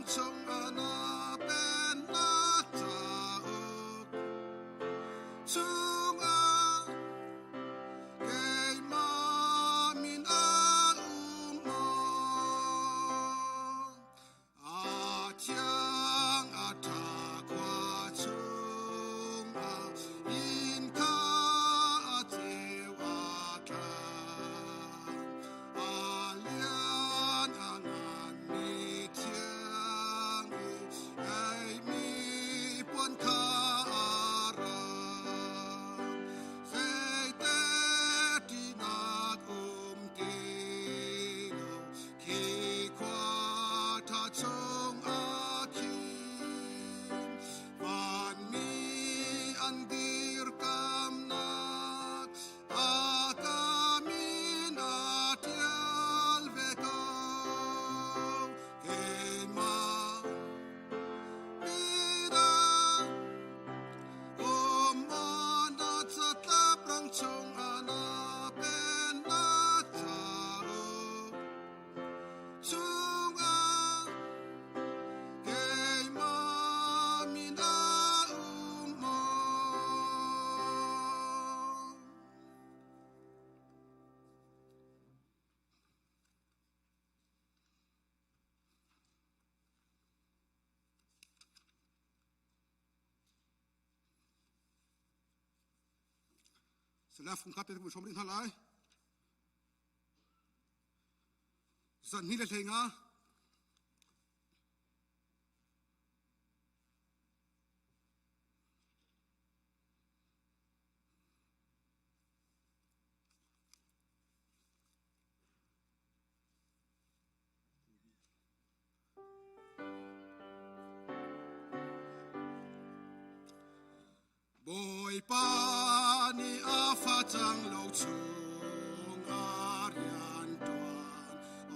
chungah na pennak cauk chungah keimah min a um maw? A thiang a ṭha khua chungah inn kha a ceu a tlang. A lian a nganmi thiang i eimi puan kha a rang. Zeite ṭihnak um ti lo Khi khua ṭha chungah khin vanmi an dirkamnak a ka min aa ṭial ve ko. Keimah midang um maw na catlap rang chungah na pennak cauk chungah keimah min a um maw? Sila fung khat te hrom rih hna lai. Zan ni le hlei nga. Bawipa nih a facang lo chung a rian ṭuan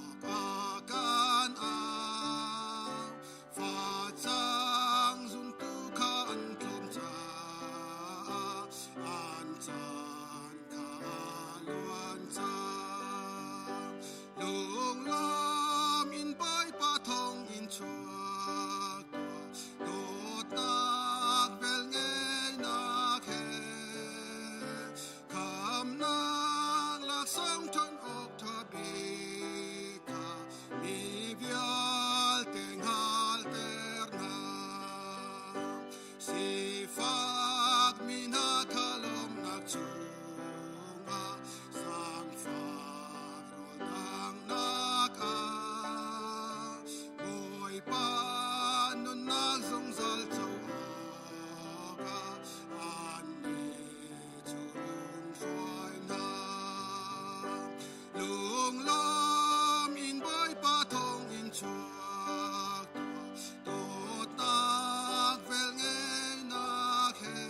awk a kan au. Facang zuntu kha an tlawm caah an caan kha a luan cang. Lunglawm in Bawipa thawng in chuak tuah, dawtnak velngeihnak he khamnak laksawng ṭhan awk ṭha bik kha mi vialte hngalhter hna. Sifak mi hna kha lawmnak chungah zaangfak rawldanghnak ah Bawipa nunnak zungzal co awkah annih cu rung hruai hna. Lunglawm in Bawipa thawngin chuak tuah, dawtnak velngeihnak he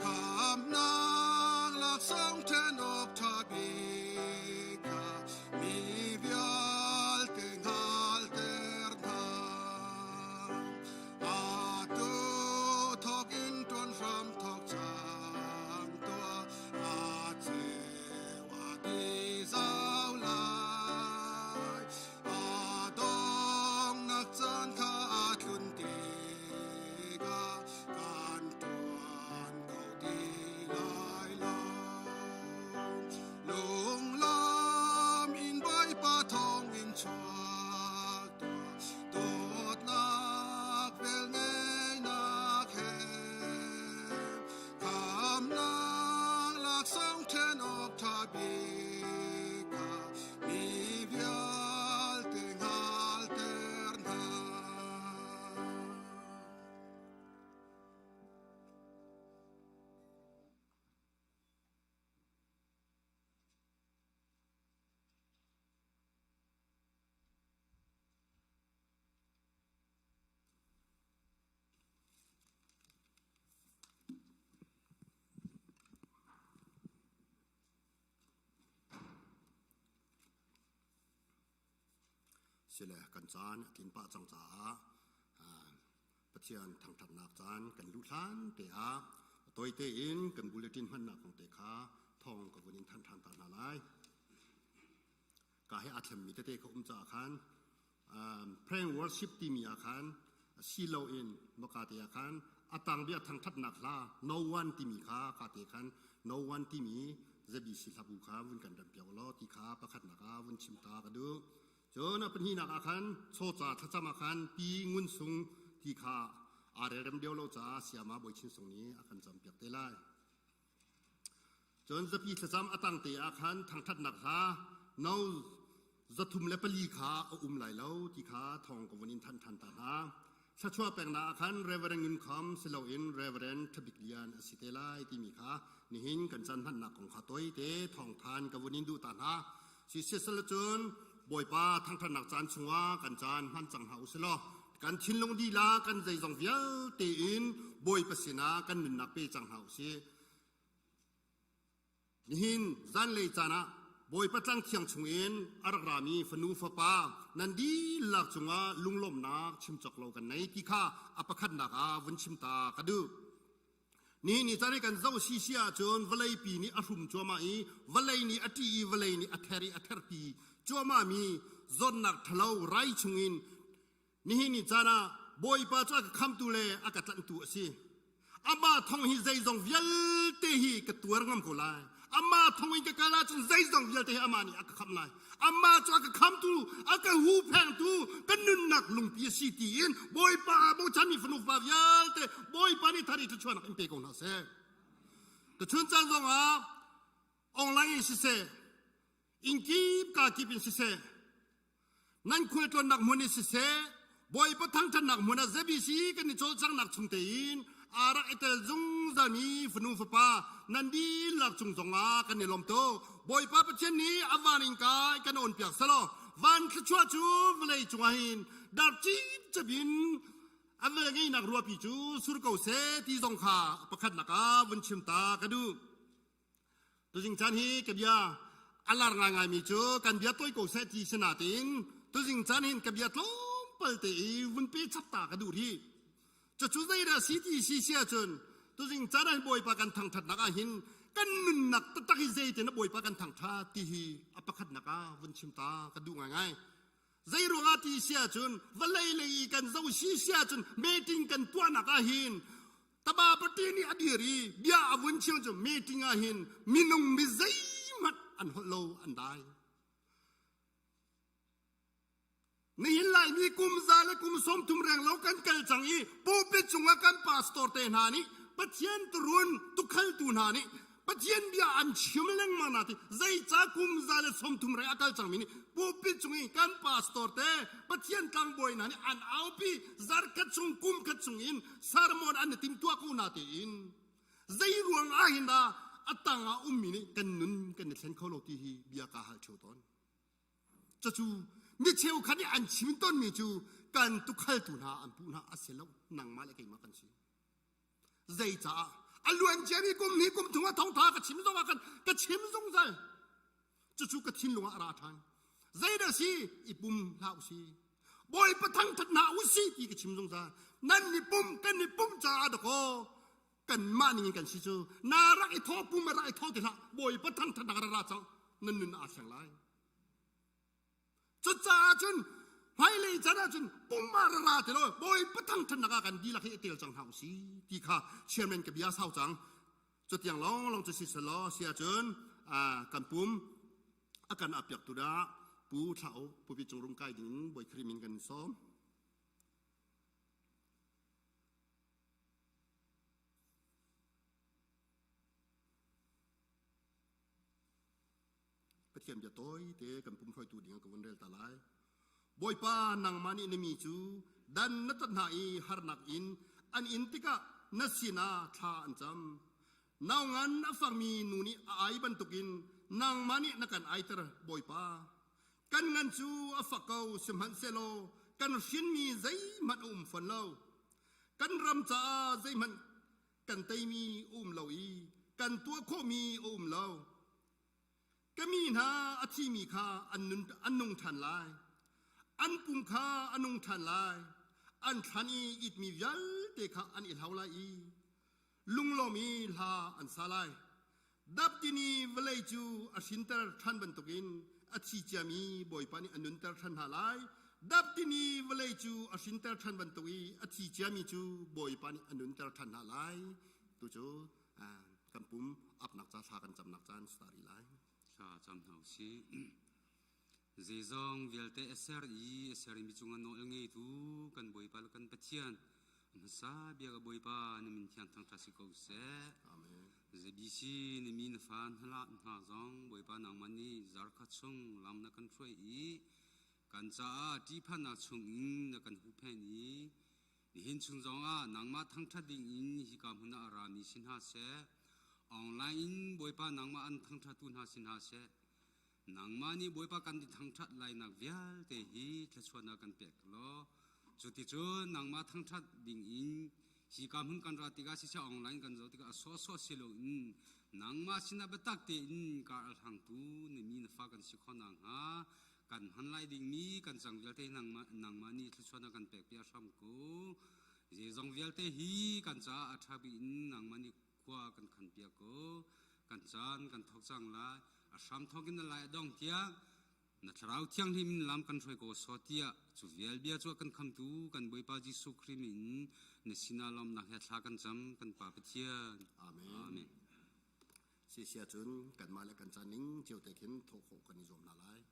khamnak laksawng ṭhen awk ṭha bik kha mi vialte hngalhter hna. Atu thawk in ṭuan hram thawk cang tuah, a ceu a ti zau lai. A donghnak caan kha a tlun tikah kan ṭuan kho ti lai lo. Lunglam in Bawipa thawngin chuak tuah, dawtnak velngeihnak he khamnak laksawng ṭhen awk ṭha bik kha mi vialte hngalhter hna. Sile kan caan a tlin pah cang caah Pathian thangṭhatnak caan kan luh hlan te ah tawite in kan bulletin hmannak kong te kha thawng ka vun in thanh ṭhan ta hna lai. Ka he aa thlemmi tete kha um caah khan Pray and worship timi ah khan silo in maka te ah khan atang bia thangthatnak hla no one timi kha ka te khan no one timi ZBC hlabu kha vun kan ram piak law ti kha pakhatnak ah vun chim ta ka duh. Cun a pahnihnak ah khan chawca thlacam ah khan pi ngun sung ti kha aa relrem deuh lo caah siama bawi chin sung nih a kan campiak te lai. Cun zapi thlacam a tang te ah khan thangṭhatnak hla no 304 kha a um lai lo ti kha thawng ka vun in thanh ṭhan ta hna. Thluachuah peknak ah khan Reverend Ngun Kham siloin Reverend Thabik Lian a si te lai timi kha nihin kan caan hmannak kong kha tawite thawngthan ka vun in duh ta hna. Siseh cun Bawipa thangṭhatnak caan chungah kan caan hman cang hna u sih law kan thinlung lila kan zeizong vialte in Bawipa sinah kan nunnak pe cang hna u sih. Nihin zanlei caan ah Bawipa tlang thiang chungin a rak rami fanu fapa nan dihlak cungah lunglawmhnak chim cawk lo kan nei ti kha a pakhatnak ah vun chim ta ka duh. Nihin ni caan i kan zoh sisi ahcun vawleipi nih a hrum cuahmah i vawlei nih a ṭih i vawlei nih a ther i a therpi cuahmahmi zawtnak ṭhalo rai chungin Nihin ni caan ah Bawipa cu a ka khamtu le a ka tlanhtu a si. Amah thong hi zeizong vialte hi ka tuar ngam ko lai. Amah thong in ka kal ahcun zeizong vialte hi amah nih a ka khamh lai. Amah cu a ka khamtu, a ka huhphengtu, ka nunnak lungpi a si tiin Bawipa aa bochanmi fanu fa vialte Bawipa nih thar i thluachuahnak in pe ko hna seh. Tuchun caan zongah online in siseh, inn kip ka kip in siseh, Nan khualtlawnnak hmun in siseh, Bawipa thangṭhatnak hmun ah ZBC kan i cawlcanghnak chung tein aa rak i tel zungzalmi fanu fapa nan dihlak cung zongah kan i lawm tuk. Bawipa Pathian nih a van in kai kan awnpiak selaw van thluachuah cu vawlei cungah hin dar cipcep in a vel ngeinak ruahpi cu sur ko seh ti zong kha pakhatnak ah vun chim ta ka duh. Tuzing caan hi ka bia a lar ngaingaimi cu kan bia tawi ko seh ti si nain tuzing caan hin ka bia tlawmpal te i vun pe chap ta ka duh rih. Cucu zeidah si ti si si ahcun tuzing caan ah Bawipa kan thangṭhatnak ah hin kan nunnak taktak hi zeitin ah Bawipa kan thangṭhat ti hi a pakhatnak ah vun chim ta ka duh ngaingai. Zei ruangah ti si ahcun vawlei lei i kan zo si si ahcun meeting kan tuahnak ah hin taba pati nih a dir i bia a vun chim cu meeting ah hin minung mi zeihmanh an holh lo an dai. Nihin Laimi kum za le kum 30 reng lo kan kal cang i pulpit cungah kan pastor te hna nih Pathian turun tukhaltu hna nih Pathian bia an chim lengmang na ti zeica kum za le 30 reng a kal cangmi nih pulpit cung i kan pastor te Pathian tlangbawi hna nih an aupi zarkhat chung kum khat chung in sermon an i timtuah ko na tiin zei ruang ah hin dah a tang ah ummi nih kan nun kan i thlen kho lo ti hi bia ka hal ṭheo tawn. Cucu mi cheukhat nih an chim tawnmi cu kan tukhaltu hna an puh hna a si lo nangmah le keimah kan si. Zeicaah a luan ciami kum hi kum thum a thongtha ka chim zong ah kan ka chim zungzal. Cucu ka thinlung ah a ra ṭhan. Zeidah si i pum hlah u si. Bawipa thangṭhat hna u si ti ka chim zungzal. Nan ni pum kan ni pum caah dakaw kanmah ning in kan si cu na rak i thaw pum rak i thaw ti hlah Bawipa thangṭhat nak ra ra cang nan nun aa thleng lai. Cucaah cun hmailei chan ahcun pum ah ra ra ti lo Bawipa thangṭhatnak ah kan dihlak hi i tel cang hna u si ti kha chairman ka bia sau cang. Cutiang lawnglawng cu si selaw si ahcun kan pum a kan apiaktu dah Pu Thla Uk Pupi Cung Rung kai ding in Bawi Khrih min kan sawm. Pathian bia tawi te kan pum hruaitu ding ah ka vun rel ta lai. Bawipa nangmah nih na mi cu dan na tat hna i harnak in an in tikah na sinah thla an cam. Nau ngan a fakmi nu nih a ai bantukin nangmah nih na kan aiter Bawipa. Kan ngan cu a fak ko sihmanhsehlaw kan hrinmi zeihmanh a um fawn lo. Kan ram caah zeihmanh kan teimi a um lo i kan tuah khawhmi a um lo. Ka mi hna a thimi kha an, nun, an nung ṭhan lai. An pum kha a nung ṭhan lai. An thlan i itmi vialte kha an i hlau lai i lunglawm i hla an sa lai. Daptini vawlei cu a hrinter ṭhan bantukin a thi ciami Bawipa nih a nunter ṭhan hna lai. Dap timi vawlei cu a hrinter ṭhan bantuk i a thi ciami cu Bawipa nih a nunter ṭhan hna lai. Tu cu kan pum apnak ca thla kan camnak caan si ta rih lai. Thla cam hna usih. Zeizong vialte a ser i a sermi cungah nawl ngeitu kan Bawipa le kan Pathian hmasa bia ka Bawipa na min thiang thangṭhat si ko seh. Amen. ZBC na mi na fa hna hna zong Bawipa nangmah nih zarkhat chung lam na kan hruai i kan caah ṭihphannak chungin na kan huhphenh i nihin chung zongah nangmah thangṭhat dingin hika hmun ah a rami si hna seh, online in Bawipa nangmah an thangṭhattu hna si hna seh, nangmah nih Bawipa kan i thangṭhat lainak vialte hi thluachuahnak kan pek law cuticun nangmah thangṭhat dingin hika hmun kan ra tikah siseh online kan zoh tikah a sawhsawh si loin nangmah sinah biatak tein kar a hlangtu na mi na fa kan si khawh nakhnga kan hman lai dingmi kan cang vialte nangmah nangmah nih thluachuahnak kan pek piak hram ko. Zeizong vialte hi kan caah a ṭha bik in nangmah nih khua kan khan piak ko. Kan caan kan thawk cang lai, a hram thawk in na lai a dong tiang na thlarau thianghlim in lam kan hruai ko sawh tiah cu vial bia cu a kan khamtu kan Bawipa Jesuh Khrih min na sinah lawmnak he thla kan cam, kan Pa Pathian. Amen. Amen. Sisia cun kanmah le kan caan ning cio te khin thawh khawh kan i zuam hna lai.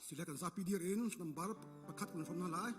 Sile kan zapi dir in number pakhat kan hrom hna lai.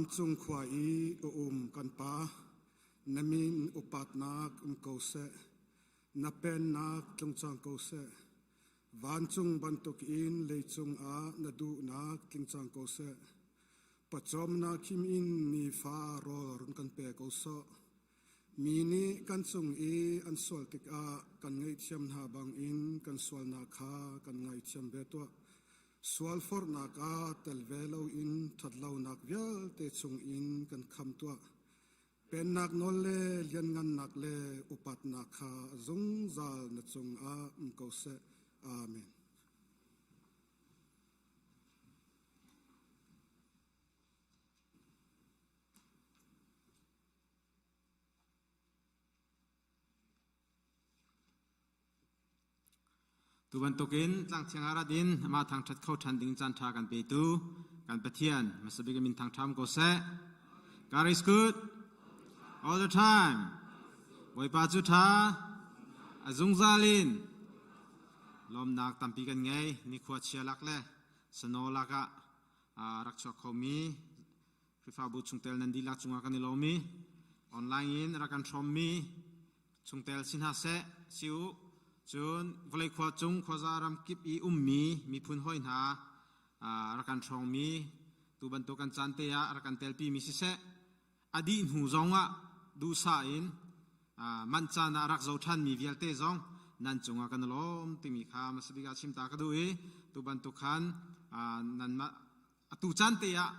Vancung khua i a um kan Pa, na min upatnak um ko seh. Na pennak tlung cang ko seh. Vancung bantukin leicung ah na duhnak tling cang ko seh. Pawcawmnak khim in nifa rawl run kan pe ko sawh. Mi nih kan cung i an sual tikah kan ngaihthiam hna bangin kan sualnak kha kan ngaithiam ve tuah. Sualforhnak ah tel ve loin ṭhatlonak vialte chungin kan kham tuah. Pennak nawl le lianngannak le upatnak kha zungzal na cungah um ko seh. Amen. Tu bantukin tlangthiang ah rat in amah thangṭhat kho ṭhan ding caanṭha kan petu kan Pathian hmasabik min thangṭham ko seh. God is good all the time. Bawipa cu ṭha a zungzal in lawmnak tampi kan ngei. Nikhua chia lak le sano lak ah rak chuak khomi Khrihfabu chungtel nan dihlak cungah kan i lawm i online in rak kan hrawmmi chungtel si hna seh si u cun vawlei khua cung khuaza ram kip i ummi miphun hawi hna rak kan hrawngmi tu bantuk kan caan te ah rak kan telpi mi siseh a dih hnu zong ah duhsah in manh caan ah rak zo ṭhan mi vialte zong nan cungah kan lawm timi kha hmasabik ah chim ta ka duh i tu bantuk khan nanmah atu caan te ah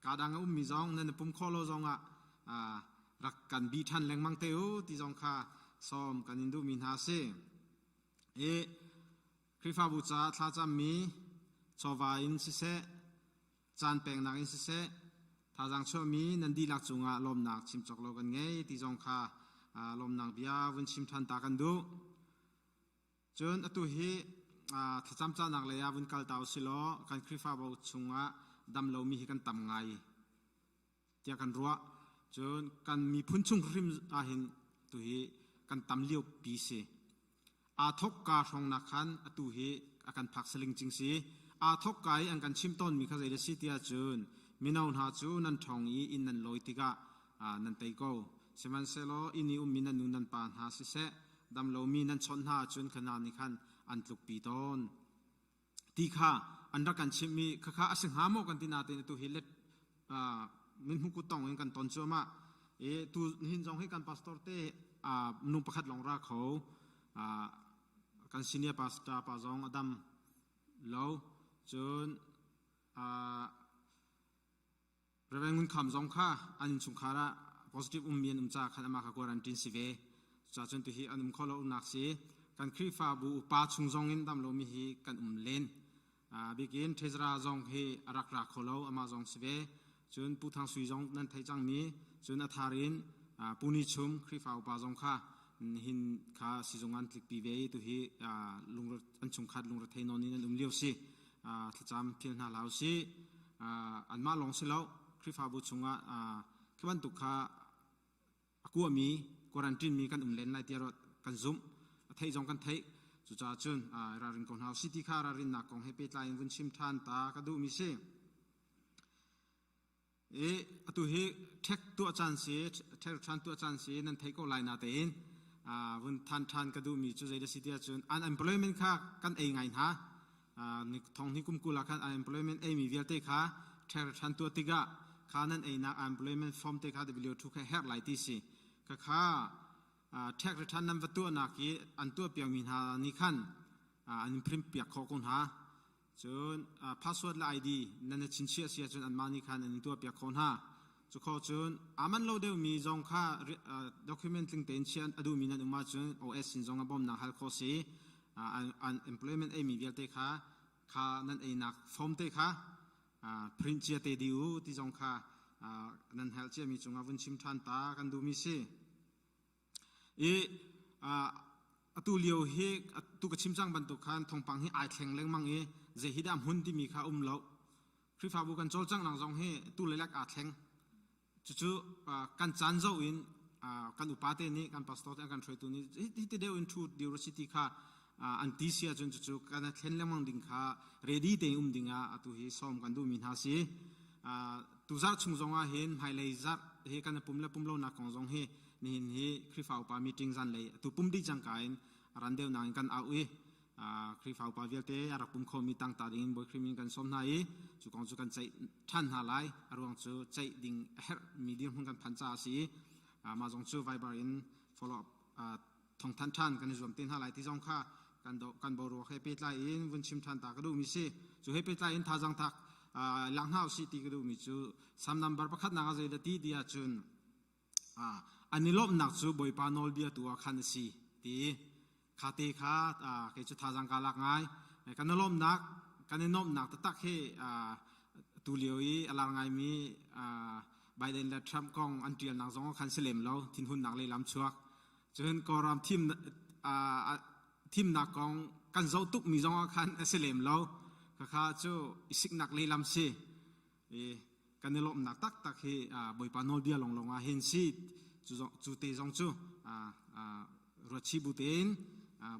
kadang a ummi zong nan pum khawh lo zong ah rak kan bi ṭhan lengmang te u ti zong kha sawm kan in duhmi hna a si. I Khrihfabu caah thlacammi chawva in siseh, caan peknak in siseh, thazaang chuahmi nan dihlak cungah lawmnak chim cawk lo kan ngei ti zong kha lawmnak bia vun chim ṭhan ta kan duh. Cun atu hi thlacam cahnak lei ah vun kal ta usih law kan Khrihfabu chungah dam lomi hi kan tam ngai tiah kan ruah. Cun kan miphun chung hrim ahhin tu hi kan tam lio pi si. Aa thok ka hrawng nak khan atu hi a kan phak saling cing si. Aa thok ka i an kan chim tawnmi kha zei da si tiah cun mino hna cu nan ṭhawng i inn nan lawi tikah nan tei ko. Sihmanhsehlaw inn i ummi nan nu nan pa hna siseh, dam lomi nan chawnh hna ahcun kha hna nih khan an tlukpi tawn. Ti kha an rak kan chimh i khakha a si hnga maw kan ti nain atu hi let min hmu tong in kan ton cuahmah. I tu hin zong hi kan pastor te nu pakhat lawng ra kho. Kan senior pastor pa zong a dam lo. Cun Reverend Ngun Kham zong kha an innchungkhar ah positive ummi an um caah khan amah kha quarantine si ve. Cucaah cun tuhi an um kho lo umnak si. Kan Khrihfabu upa chung zong in dam lomi hi kan um len. Bikin Treasurer zong hi a rak ra kho lo amah zong si ve. Cun Pu Thang Sui zong nan theih cangmi cun a thar in Pu Ni Chum Khrihfa upa zong kha hin kha sizung an tlikpi ve i tuhi lungre an chungkhat lungrethei nawn in an um lio si. Thlacam phil hna hlah usih. Anmah lawng si lo, Khrihfabu chungah khi bantuk kha a kuami, quarantine mi kan um len lai tiah kan zumh. A theih zong kan theih. Cucaah cun ralring ko hna usih ti kha ralrinnak kong he pehtlai in vun chim ṭhan ta ka duhmi si. I atu hi ṭhek tuah caan si, ṭhek ṭhan tuah caan si nan theih ko lai natein vun than ṭhan ka duhmi cu zei da si tiah cun unemployment kha kan ei ngai hna. Thong ni kum kul ah khan unemployment eimi vialte kha ṭhek ṭhan tuah tikah kha nan einak unemployment form te kha W2 kha herh lai ti si. Khakha ṭhek ṭhan nan va tuahnak i an tuah piakmi hna nih khan an in print piak khawh ko hna. Cun password le ID nan i chinchiah si ahcun anmah nih khan an in tuahpiak khawh hna. Cu khawh cun aa manh lo deuhmi zong kha document tling tein chiah a duhmi nan um ahcun OS sin zong ah bawmhnak hal khawh si. Employment eimi vialte kha kha nan einak form te kha print cia te dih u ti zong kha nan helh ciami cungah vun chim ṭhan ta kan duhmi si. I atu lio hi tu ka chim cang bantuk khan thawngpang hi ai thleng lengmang i zei hi dah hmun timi kha um lo. Khrihfabu kan cawlcanghnak zong hi tu le lek aa thleng. Cucu kan caan zoh in kan upa te nih kan pastor te kan hruaitu nih hi ti deuh in thu diversity kha an ti si ahcun cucu kan thlen lengmang ding kha ready tein um ding ah atu hi sawm kan duhmi hna si. Tuzarh chung zong ah hin hmailei zarh hi kan i pum le pum lonak kong zong hi nihin hi Khrihfa upa meeting zanlei atu pum dih cangka in ran deuh nak in kan au i Khrihfa upa vialte a rak pum khomi tangta ding in Bawi Khrih min kan sawm hna i cu kong cu kan ceih ṭhan hna lai. A ruang cu ceih ding a herhmi dirhmun kan phan caah a si i mah zong cu Viber in follow up thawngthanh ṭhan kan i zuam te hna lai ti zong kha kan do kan boruak he pehtlai in vun chim ṭhan ta ka duhmi si. Cu he pehtlai in thazaang thak lak hna usih ti ka duhmi cu Salm number pakhatnak ah zeidah ti ti ahcun an i lawmhnak cu Bawipa nawlbia tu ah khan a si ti kha te kha kei cu thazaang kaa lak ngai. Kan i lawmhnak kan i nuamhnak taktak hi tu lio i a lar ngaimi Biden le Trump kong an ṭialnak zong ah khan si lem lo thinhunnak lehlam chuak. Cun Kawlram thim thimnak kong kan zoh tukmi zong ah khan a si lem lo. Khakha cu i siknak lehlam si. I kan i lawmhnak taktak hi Bawipa nawlbia lawnglawng ah hin si. Cu te zong cu ruatchih bu tein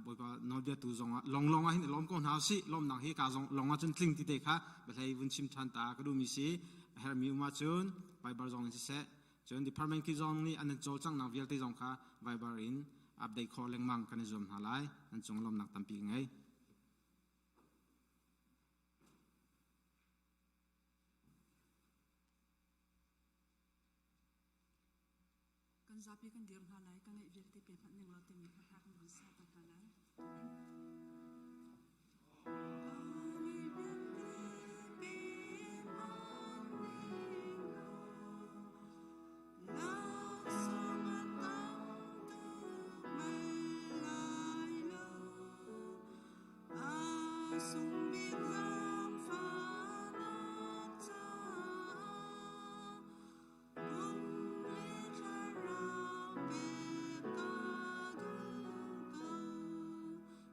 Bawipa nawlbia tu zong ah lawnglawng ah hin i lawm ko hna usih. Lawmnak hi ka zong lawng ah cun tling ti te kha biahlei vun chim ṭhan ta ka duhmi si. A herhmi um ahcun Bible zong in siseh, cun department ki zong nih an in cawlcanghnak vialte zong kha Viber in update khawh lengmang kan i zuam hna lai. Nan cung lawmnak tampi ka ngei. Kan zapi kan dir hna lai, ka ngeih vialte pe hmanh ning law timi hla kan vun sa ta hna lai.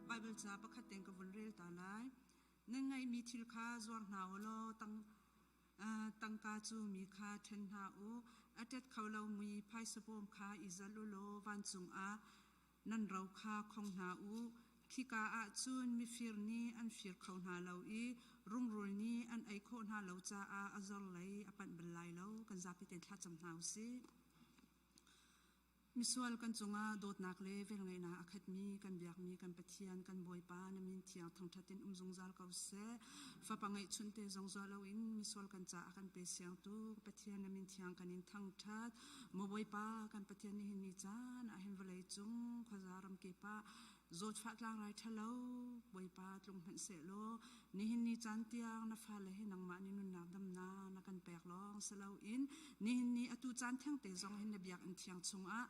Baibal ca pakhat tein ka vun rel ta lai. Nan ngeihmi thil kha zuar hna u law tang, tangka cu mi kha ṭhen hna u. A ṭet kho lomi phaisa bawm kha i zalh u law vancung ah nan ro kha khong hna u. Khika ah cun mifir nih an fir kho hna lo i rungrul nih an ei khawh hna lo caah a zor lei a panh bal lai lo. Kan zapi tein thlacam hna u sih. Misual kan cungah dawtnak le velngeihnak a khatmi kan biakmi kan Pathian kan Bawipa na min thiang thangṭhat in um zungzal ko seh. Fapa ngeihchunte zong zuah loin misual kan caah a kan pe siangtu Pathian na min thiang kan in thangṭhat. Maw Bawipa kan Pathian nihin ni caan ah hin vawlei cung khuaza ramkip ah zawtfah tlangrai ṭhalo Bawipa tlung hmanh sehlaw nihin ni caan tiang na fale he nangmah nih nunnak damnak na kan pek lawng si loin nihin ni atu caan thengte zong hin na biakinn thiang chungah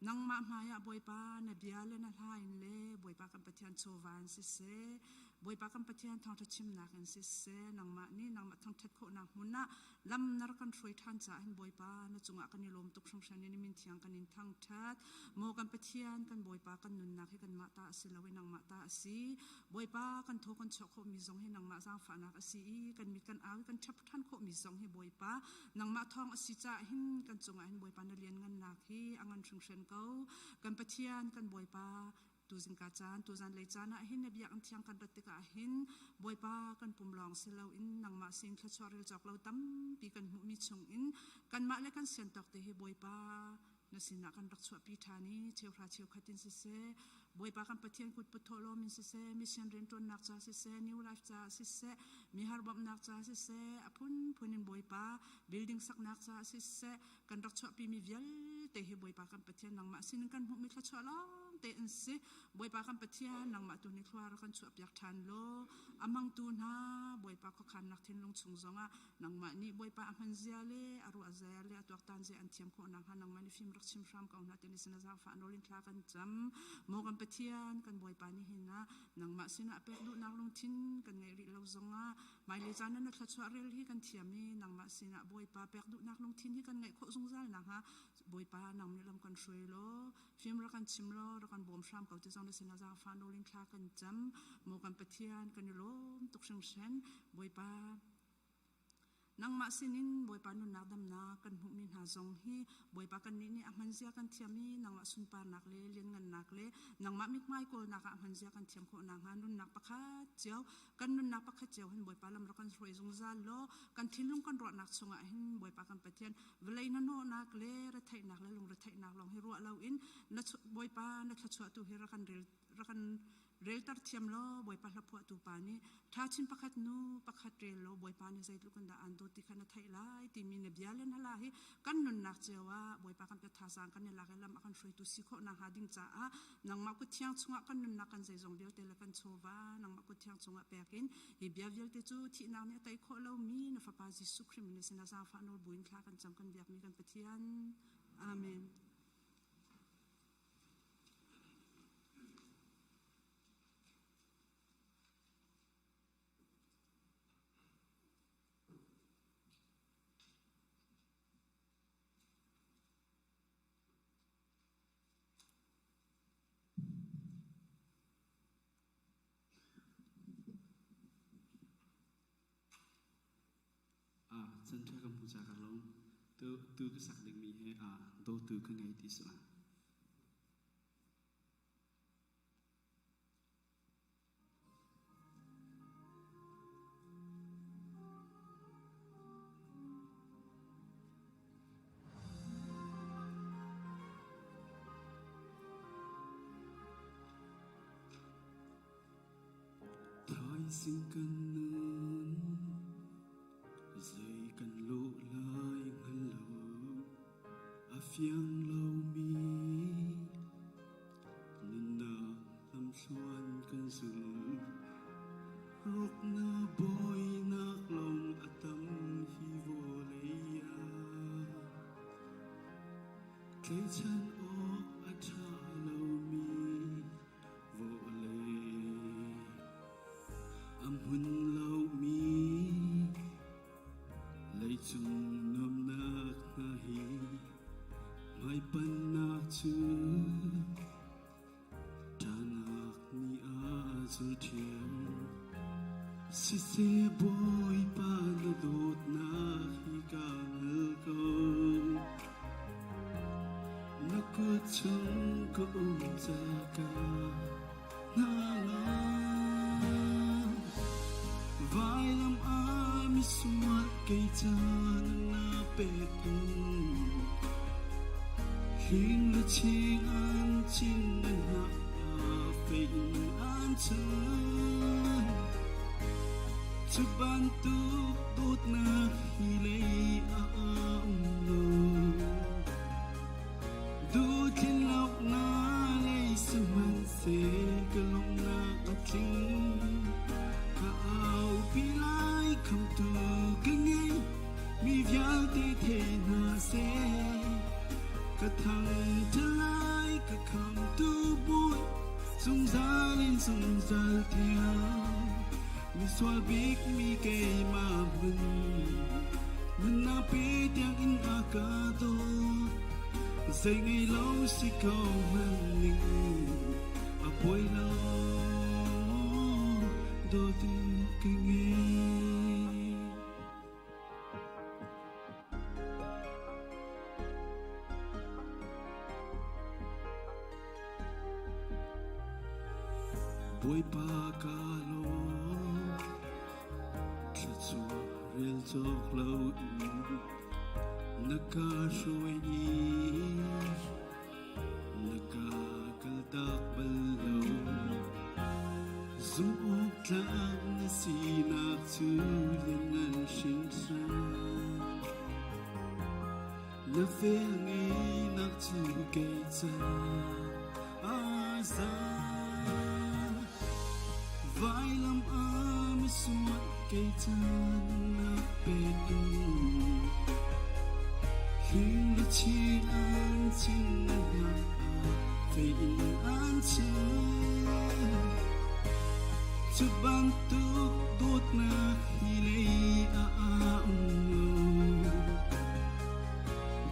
nangmah hmaiah Bawipa na bia le na hla in le Bawipa kan Pathian chawva in siseh Bawipa kan Pathian thawngṭha chimnak in siseh nangmah nih nangmah thangṭhat khawhnak hmun ah lam na rak kan hruai ṭhan caah hin Bawipa na cungah kan i lawm tuk hringhran i na min thiang kan in thangṭhat. Maw kan Pathian kan Bawipa kan nunnak hi kanmah ta a si lo i nangmah ta a si. Bawipa kan thaw kan chuah khawhmi zong hi nangmah zaangfahnak a si i kan mit kan au i kan ṭhap ṭhan khawhmi zong hi Bawipa nangmah thawng a si caah hin kan cungah hin Bawipa na lianngannak hi a ngan hringhran ko. Kan Pathian kan Bawipa Tuzingka caan, tuzanlei caan ah hin na biakinn thiang kan rat tikah hin Bawipa kan pum lawng si loin nangmah sin thluachuah rel cawk lo tampi kan hmuhmi chungin kanmah le kan sian tawk te hi Bawipa na sinah kan rak chuahpi ṭhan i cheuhra cheukhat in siseh Bawipa kan Pathian kut put thawhlawm in siseh mission rianṭuannak ca siseh New Life ca siseh mihar bawmhnak ca siseh a phunphun in Bawipa building saknak ca siseh kan rak chuahpimi vialte hi Bawipa kan Pathian nangmah sinin kan hmuhmi thluachuah lawng te an si. Bawipa kan Pathian nangmah tu nih thlua rak kan chuahpiak ṭhan law a mangtu hna Bawipa khuakhannak thinlung chung zongah nangmah nih Bawipa a hman zia le a ruah zia le a tuaktan zia an thiam khawh nakhnga nangmah nih fim rak chim hram ko hna ti sin a zaangfah nawl in thla kan cam. Maw kan Pathian kan Bawipa nih hin ah nangmah sinah pek duhnak lungthin kan ngeih rih lo zongah Hmailei caan ah na thluachuah rel hi kan thiam i nangmah sinah Bawipa pek duhnak lungthin hi kan ngeih khawh zungzal nakhnga Bawipa nang nih lam kan hruai law fim rak kan chim law rak kan bawm hram ko ti zong na sinah zaangfah nawl in thla kan cam. Maw kan Pathian kan i lawm tuk hringhran Bawipa. Nangmah sinin Bawipa nunnak damnak kan hmuhmi hna zong hi Bawipa kannih nih a hmanzia kan thiam i nangmah sunparnak le lianngannak le nangmah mithmai kawlnak ah a hmanzia kan thiam khawh nakhnga nunnak pakhat cio kan nunnak pakhat cio hin Bawipa lam rak kan hruai zungzal law kan thinlung kan ruahnak chungah hin Bawipa kan Pathian vawlei na nawhnak le retheihnak le lungretheihnak lawng hi ruah loin na Bawipa na thluachuah tu hi rak kan rel rak kan relter thiam law Bawipa hlaphuahtu pa nih ṭhachin pakhat nu pakhat rel law Bawipa nih zeitluk in dah aan dawt ti kha na theih lai timi na bia le na la hi kan nunnak cio ah Bawipa kan pe thazaang kan i lak i lam a kan hruaitu si khawh nakhnga ding caah nangmah kut thiang chungah kan nunnak kan zeizong vialte le kan chawva nangmah kut thiang chungah pek in hi bia vialte cu thihnak nih a tei khawh lomi na fapa Jesuh Khrih min sin ah zaangfah nawl buin thla kan cam kan biakmi kan Pathian. Amen. Chan ṭha ka hmu ca ka lawm. Tu tu ka sak dingmi hi dawtu ka ngei ti si lai. Thaizing kan nun zei kan lawh lai hngal lo a fiang lomi nunnak lamthluan kan zul Rukna bawinak lawng a tam hi vawlei ah tlaihchan awk a ṭha lomi vawlei a hmun lomi leicung nuamnak hna hi hmaipannak cu Ṭahnak nih a zul ṭhiam. Siseh Bawipa na dawtnak hi ka hngal ko. Na kut chung ka um ca ka hna ngam. Vailam ah misual kei ca na pek in Hling le ching an cin an hngah fei in an chan. Cu bantuk dawtnak hi lei ah a um lo. Duhtlin loknak lei sihmanhseh ka lungnak a tling. Ka aupi lai khamtu ka ngei mi vialte thei hna seh. Ka thangṭhat lai ka khamtu Bawi zungzal in zungzal tiang. Misual bik mi keimah hmun nunnak pe tiang in a ka dawt. Zei ngei lo si ko hmanh ning a buai lo dawtu ka ngei. Bawipa ka lawm, thluachuah rel cawk lo in na ka hruai i na ka kaltak bal lo. Zumhawktlak na sinak cu lianngan hringhran. Na vel ngeihnak cu kei ca aa za. Vailam ah misual kei ca na pek in hling le chin an chin na hna fei in an chin. Cu bantuk dawtnak hi lei ah a um lo.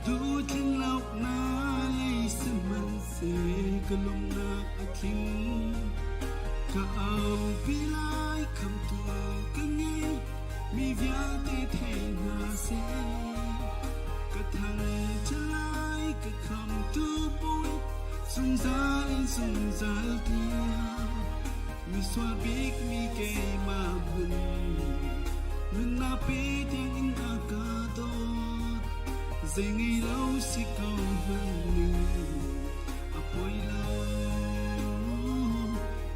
Duhtlin loknak lei sihmanhseh ka lungnak a tling. Ka aupi lai khamtu ka ngei. Mi vialte thei hna seh. Ka thang lai ka khamtu Bawi zungzal in zungzal tiang misual bik mi keimah hmun nunnak pe tiang in a ka dawt zei ngei lo si ko hmanh ning a poi lo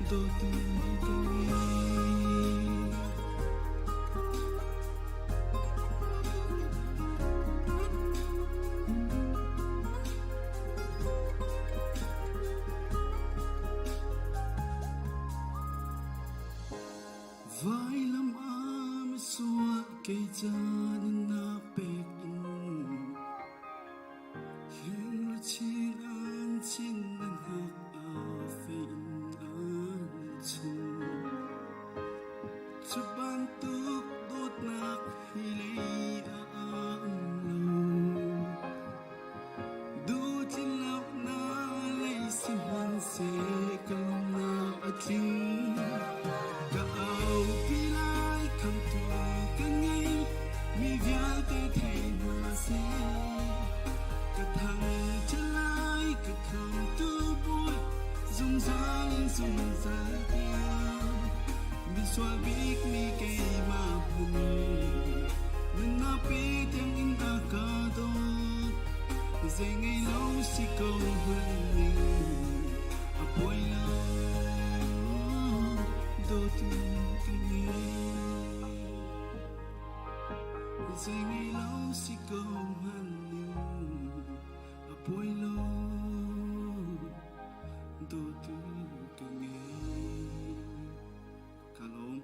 dawtu ka ngei. Vailam ah misual kei ca nunnak pek in Hling an chin nan hak ah fei in an chim. Cu bantuk dawtnak hi lei ah a um lo. Duhtlin-lonak lei sihmanhseh ka lawmnak a tling. Ka aupi lai khamtu ka ngei, mi vialte thei hna seh. Ka thangṭhat lai ka khamtu Bawi, zungzal in zungzal tiang. Misual bik mi keimah hmun, nunnak pe tiang in a ka dawt. Zei ngei lo si ko hmanh ning, a poi lo, dawtu ka ngei. Zei ngei lo si ko hmanh ning, a poi lo, dawtu ka ngei. Ka lawm.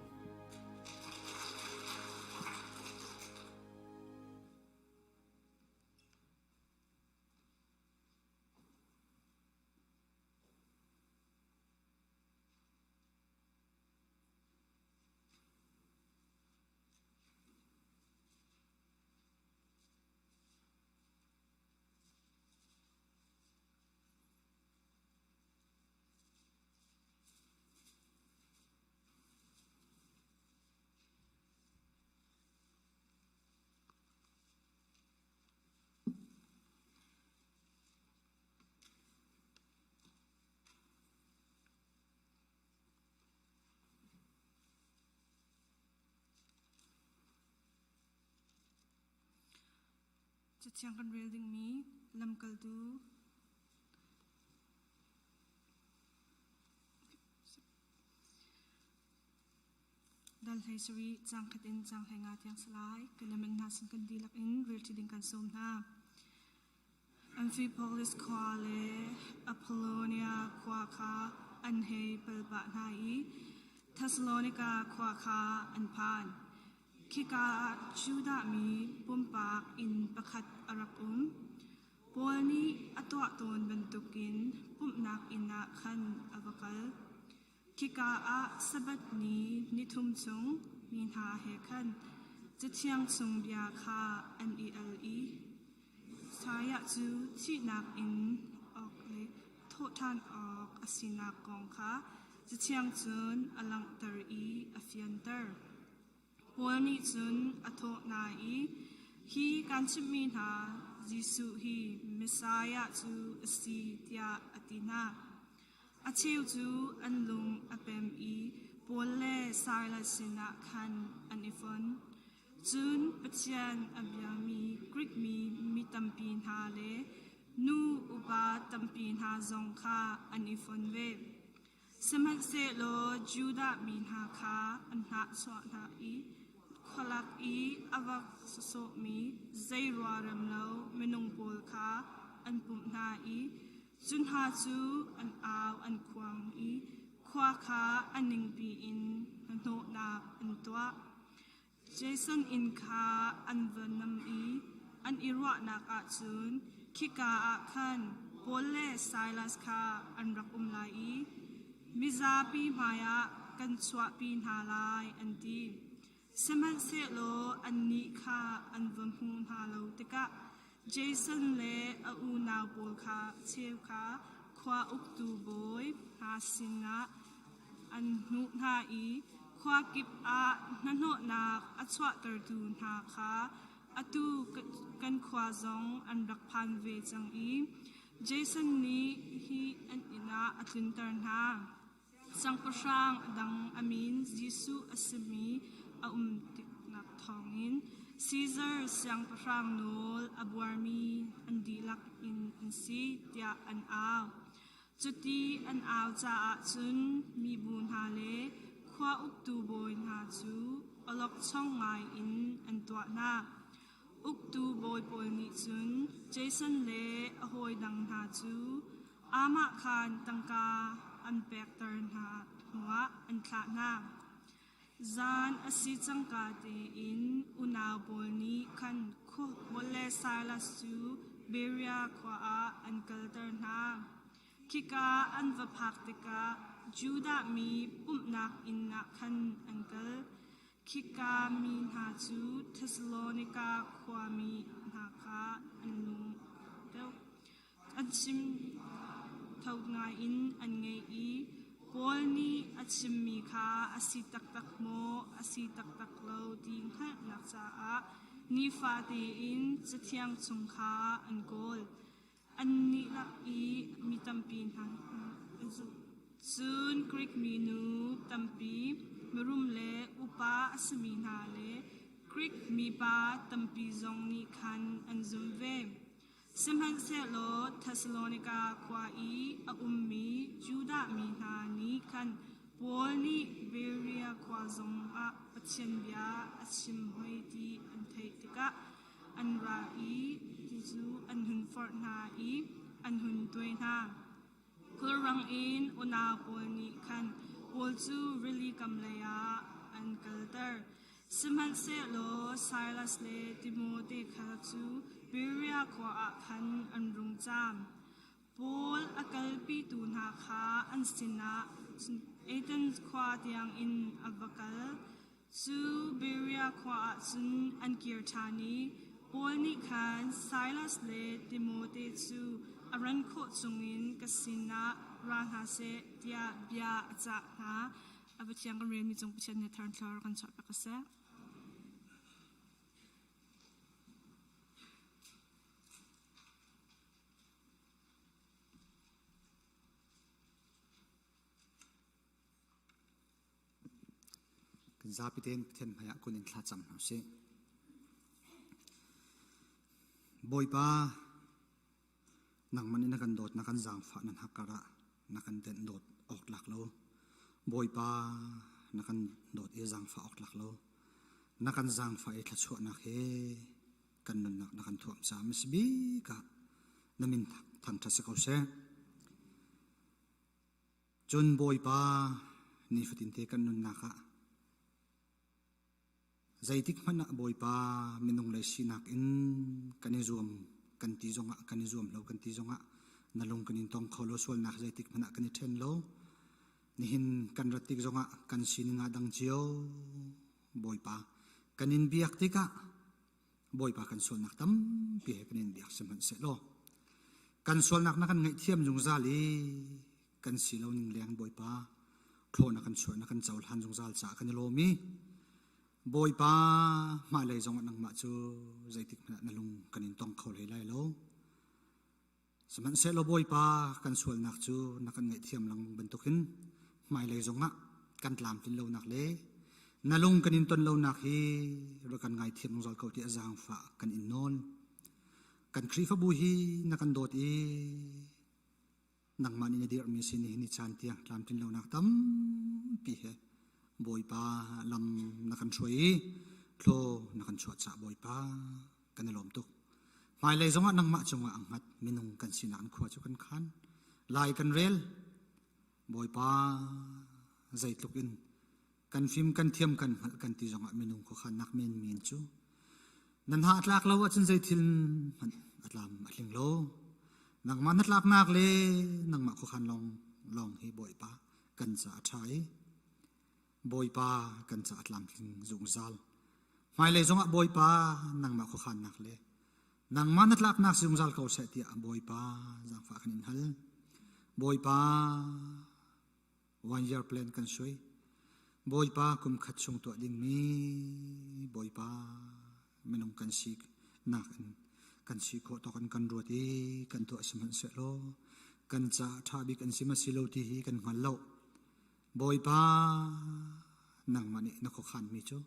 Cathiang kan rel dingmi lamkaltu Dal hlei sarih caang khat in caang hlei nga tiang si lai. Kan namen hna sin kan dihlak in relṭi ding kan sawm hna. Amphipolis khua le Apollonia khua kha an hei pal pah hna i Thessalonika khua kha an phan. Khika ah Judah mi pumpak inn pakhat a rak um. Paul nih a tuah tawn bantukin pumhnak inn ah khan a va kal. Khika ah Sabbath ni nithum chung mi hna he khan Cathiang chung bia kha an i al i Messiah cu thihnak in awk le thawhṭhan awk a sinak kong kha Cathiang cun a langhter i a fianter. Paul nih cun a thawh hna i, Hi kan chimhmi hna Jesuh hi Messiah cu a si, tiah a ti hna. A cheu cu an lung a pem i Paul le Silas sinah khan an i fon. Cun Pathian a biami Grik mi mi tampi hna le nu upa tampi hna zong kha an i fon ve. Sihmanhsehlaw Judah mi hna kha an hnahchuah hna i khualak i a vak sawsawhmi zei rualremlo minung pawl kha an pumh hna i cu hna cu an au an khuang i khua kha a ningpi in hnahnawhnak an tuah. Jason inn kha an va nam i an i ruahnak ah cun khika ah khan Paul le Silas kha an rak um lai i mizapi hmaiah kan chuahpi hna lai an ti. Sihmanhsehlaw annih kha an va hmu hna lo tikah Jason le a unau pawl kha cheu kha khua uktu bawi hna sinah an hnuh hna i. Khua kip ah hnahnawhnak a chuahtertu hna kha atu kan khua zong an rak phan ve cang i Jason nih hi an inn ah a tlunter hna. Siangpahrang dang a min Jesuh a simi a um tiknak thawngin Caesar siangpahrang nawl a buarmi an dihlak in an si tiah an au. Cuti an au caah cun mibu hna le khua uktu bawi hna cu awlokchong ngaiin an tuah hna. Uktu bawi pawl nih cun Jason le a hawi dang hna cu aamahkhaan tangka an pekter hna hnuah an thlah hna. Zan a si cangka tein unau pawl nih khan Paul le Silas cu Berea khua ah an kalter hna. Khika an va phak tikah Judah mi pumhnak inn ah khan an kal. Khika mi hna cu Thesalonika khuami hna kha an lung deuh. An chim tho ngaiin an ngei i Paul nih a chimmi kha a si taktak maw, a si taktak lo ti hngalhnak caah nifate in Cathiang chung kha an kawl. Annih lak i mi tampi hna cun Greek minu tampi, mirum le upa a simi hna le Greek mipa tampi zong nih khan an zum ve. Sihmanhsehlaw Thesalonika khua i a ummi Judah mi hna nih khan Paul nih Berea khua zongah Pathian bia a chim hoi ti an theih tikah an ra i ti cu an hun forh hna i an hun tuai hna. Khulrang in unau pawl nih khan Paul cu rili kam leiah an kalter. Sihmanhsehlaw Silas le Timote kha cu Berea khua ah khan an rung caam. Paul a kalpitu hna kha an sinah Athens khua tiangin a va kal. Cu Berea khua ah cun an kir ṭhan i Paul nih khan Silas le Timote cu a ran khawh chungin ka sinah ra hna seh tiah bia a cah hna. A Pathian kan relmi cung Pathian nih thar thlor kan chuahpiak ko seh. Kan zapi tein Pathian hmaiah kun in thlacam hna usih. Bawipa, nangmah nih na kan dawt, na kan zaangfah, nan hakkar ah na kan tenh dawt awk tlak lo. Bawipa, na kan dawt i zaangfah awk tlak lo. Na kan zaangfah i thluachuahnak he kan nunnak na kan thuam caah misbik ah na min thangṭhat si ko seh. Cun Bawipa nifatinte kan nunnak ah zeitik hmanh ah Bawipa minung lei sinak in kan i zuam kan ti zongah kan i zuam lo kan ti zongah na lung kan in tong kho lo sualnak zeitik hmanh ah kan i ṭhen lo nihin kan rat tik zongah kan sining ah dang cio Bawipa kan in biak tikah Bawipa kan sualnak tampi he kan in biak sihmanhsehlaw kan sualnak na kan ngaihthiam zungzal i kan si lo ning leng Bawipa thlaw na kan chuah na kan cohlan zungzal caah kan i lawm i Bawipa hmailei zongah nangmah cu zeitik hmanh ah na lung kan in tong kho hlei lai lo. Sihmanhsehlaw Bawipa kan sualnak cu na kan ngaihthiam lengmang bantukin hmailei zongah kan tlamtlin lonak le na lung kan in ton lonak hi rak kan ngaithiam zungzal ko tiah zaangfah kan in nawl. Kan Khrihfabu hi na kan dawt i nangmah nih na dirhmi si ni ni caan tiang tlamtlin lonak tampi he Bawipa lam na kan hruai i thlaw na kan chuah cah Bawipa kan i lawm tuk. Hmailei zongah nangmah cungah ang hngat minung kan sinak in khua cu kan khan. Lai kan rel. Bawipa zeitluk in kan fim kan thiam kan hngalh kan ti zongah minung khuakhannak menmen cu nan ha a tlak lo ahcun zeithil hmanh a tlam a tling lo. Nangmah na tlaknak le nangmah khuakhan lawng lawng hi Bawipa kan ca a ṭha i Bawipa kan ca a tlamtling zungzal. Hmailei zongah Bawipa nangmah khuakhannak le nangmah na tlaknak zungzal ko seh tiah Bawipa zaangfah kan in hal. Bawipa one year plan kan suai. Bawipa kum khat chung tuah dingmi Bawipa minung kan si nak in kan si khawh tawk in kan ruat i kan tuah sihmanhsehlaw kan ca ṭha bik an si ma si lo ti hi kan hngal lo. Bawipa nangmah nih na khuakhanmi cu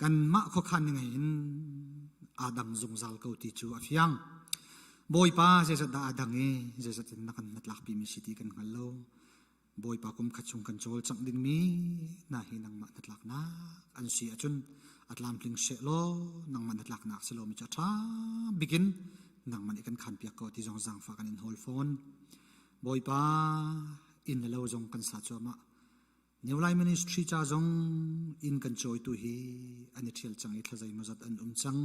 kanmah khuakhan ning hin aa dang zungzal ko ti cu a fiang. Bawipa zeizat dah aa dang i zeizat in na kan hnatlakpi mi si ti kan hngal lo. Bawipa kum khat chung kan cawlcangh dingmi hna hi nangmah hnatlaknak an si ahcun a tlamtling seh law nangmah hnatlaknak si lomi cu a ṭha bikin nangmah nih kan khanpiak ko ti zong zaangfah kan in hawl fawn. Bawipa inn le lo zong kan sa cuahmah. New Life Ministry ca zong inn kan cawitu hi an i ṭhial cang i thla zeimawzat an um cang.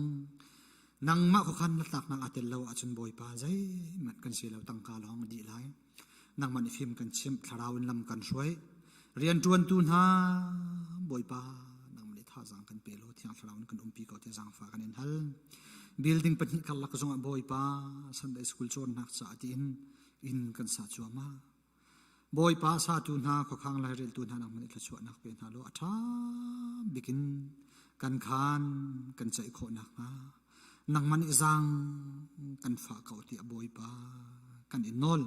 Nangmah khuakhan hnatlaknak aa tel lo ahcun Bawipa zeihmanh kan si lo tangka lawng dih lai. Nangmah nih fim kan chimh, thlarau in lam kan hruai. Rianṭuantu hna, Bawipa, nangmah nih thazaang kan pe law Thiang Thlarau in kan umpi ko tiah zaangfah kan in hal. Building pahnih karlak zongah Bawipa Sunday School cawnnak caah tiin inn kan sa cuahmah. Bawipa satu hna, khuakhang laireltu hna nangmah nih thluachuahnak pe hna law a ṭha bikin kan khaan kan ceih khawh nakhnga nangmah nih zaang kan fah ko tiah Bawipa kan in nawl.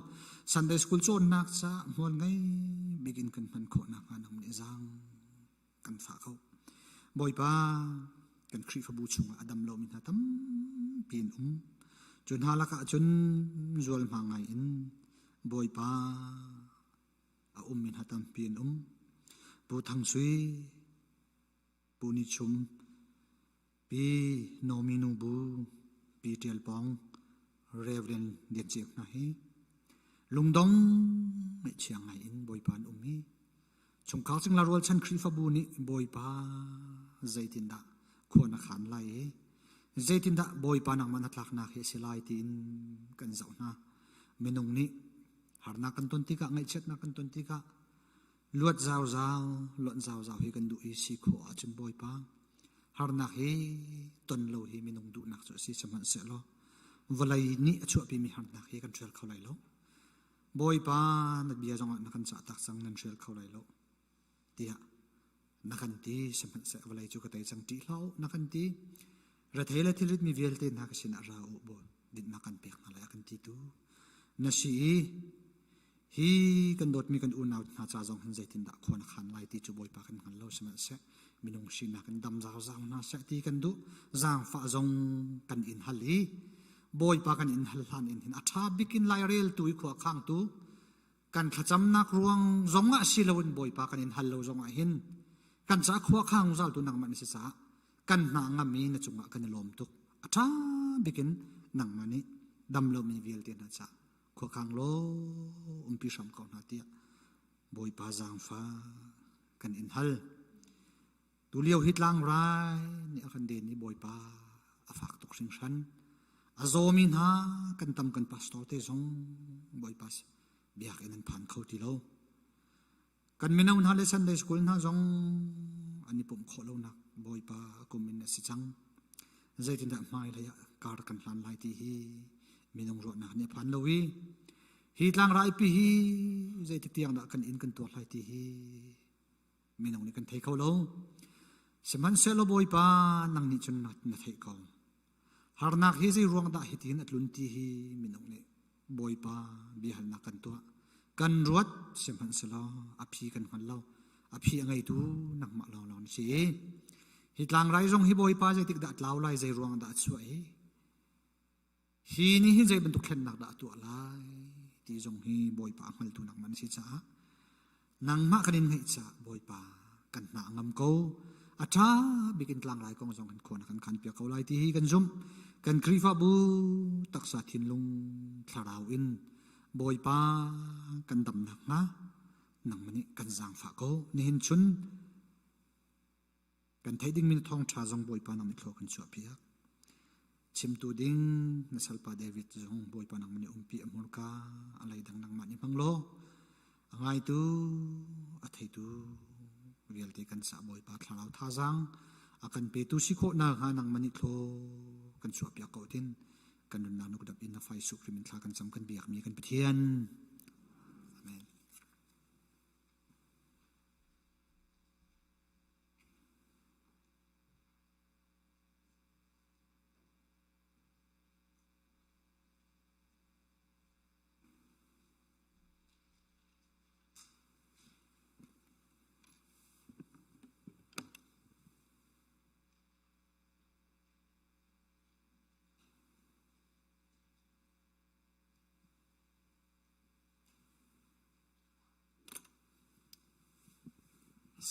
Sunday school cawnnak caah hmual ngei bikin kan hman khawh nakhnga nangmah nih zaang kan fah ko. Bawipa kan Khrihfabu chungah a dam lomi hna tampi an um. Cu hna lakah cun zualhma ngai in Bawipa a ummi hna tampi an um. Pu Thang Sui, Pu Ni Chum, Pi Nomi Nu Bu, Pi Ṭial Pawng, Reverend Lian Ceu hna hi lungdong ngaihchia ngai in Bawipa an um i chungkhar cingla rualchan Khrihfabu nih Bawipa zeitindah khua na khan lai i zeitindah Bawipa nangmah na tlaknak hi a si lai tiin kan zoh hna. Minung nih harnak kan ton tikah ngaihchiatnak kan ton tikah luat zauzau luat zauzau hi kan duh i si khawh ahcun Bawipa harnak hi ton lo hi minung duhnak cu a si sihmanhsehlaw vawlei nih a chuahpimi harnak hi kan hrial kho lai lo Bawipa na bia zongah na kan cah tak cang nan hrial kho lai lo tiah na kan ti sihmanhseh vawlei cu ka tei cang ṭih hlah u na kan ti rethei le thilrit mi vialte hna ka sinah ra u bawi dinhnak kan pek hna lai a kan ti tu na si i hi kan dawtmi kan unau hna ca zong hin zeitindah khua na khan lai ti cu Bawipa kan hngal lo sihmanhseh minung sinak in dam zauzau hna seh ti kan duh zaangfah zong kan in hal i Bawipa kan in hal hlan in hin a ṭha bik in laireltu i khua khangtu kan thlacamnak ruang zongah si loin Bawipa kan in hal lo zongah hin kan ca khua khang zaltu nangmah na si caah kan hna ngam i na cungah kan i lawm tuk a ṭha bikin nangmah nih dam lomi vialte hna ca khua khang law umpi hram ko hna tiah Bawipa zaangfa kan in hal Tulio hi tlangrai nih a kan den i Bawipa a fak tuk hringhran. A zawmi hna kan tam kan pastor te zong Bawipa biakinn an phan kho ti lo. Kan mino hna le Sunday school hna zong an i pumh khawh lonak Bawipa kum in a si cang. Zeitindah hmailei ah kar kan hlan lai ti hi minung ruahnak nih a phan lo i hi tlangrai pi hi zeitik tiang dah kan inn kan tuar lai ti hi minung nih kan thei kho lo sihmanhsehlaw bawipa nang nih cun na theih ko harnak hi zei ruang dah hitin a tlun ti hi minung nih bawipa biahalnak kan tuah kan ruat sihmanhsehlaw a phi kan hngal lo a phi a ngeitu nangmah lawnglawng na si hi tlangrai zong hi bawipa zeitik dah tlau lai zei ruang dah a chuah hi Hi nih hin zei bantuk thlennak dah a tuah lai ti zong hi Bawipa a hngaltu nangmah na si caah nangmah kan in ngeih caah Bawipa kan hna a ngam ko. A ṭha bik in tlangrai kong zong hin khua na kan khan piak ko lai ti hi kan zumh. Kan Khrihfabu taksa thinlung thlarau in Bawipa kan dam nakhnga nangmah nih kan zaangfah ko. Nihin chun Kan theih dingmi na thawngṭha zong Bawipa nang nih thlua kan chuahpiak. Chimtu ding na salpa David zong Bawipa nangmah nih umpi a hmurka a leidang nangmah nih hmang law a ngaitu a theitu vialte kan sa Bawipa thlarau thazaang a kan petu si khawh nakhnga nangmah nih thlaw kan chuahpiak ko tin kan nunnak na kutap in na fai suk hrim in thla kan cam kan biakmi kan Pathian. Amen.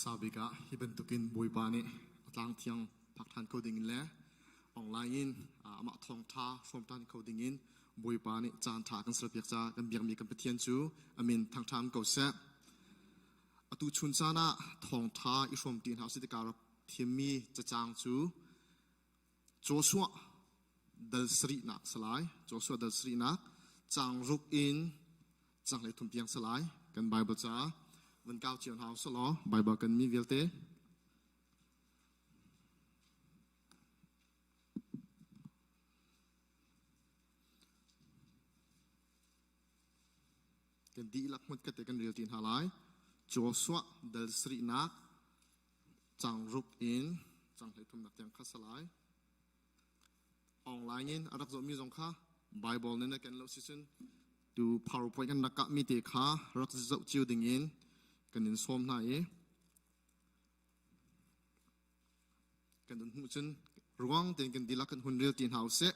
Hmasa bik ah hi bantukin Bawipa nih a tlang thiang phak ṭhan kho ding in le online in amah thawngṭha hrawm ṭhan kho ding in Bawipa nih caan ṭha kan serpiak caah kan biakmi kan Pathian cu a min thangṭha ko seh. Atu chun caan ah thawngṭha i hrawmṭi hna usih tikah rak thimmi cacang cu Joshua dal sarihnak si lai. Joshua dal sarihnak caang ruk in caang 13 tiang si lai. Kan Bible ca van kau cio hna usih law Bible kan mi vialte. Kan dihlak hmutkhat te kan rel ti hna lai. Joshua dal sarihnak caang ruk in caang 13nak tiang kha si lai. Online in a rak zohmi zong kha Bible nih na ken lo sicun tu PowerPoint kan rak kahmi te kha rak zoh cio ding in kan in sawm hna i kan hun hmuh cun ruang tein kan dihlak kan hun rel ti hna usih.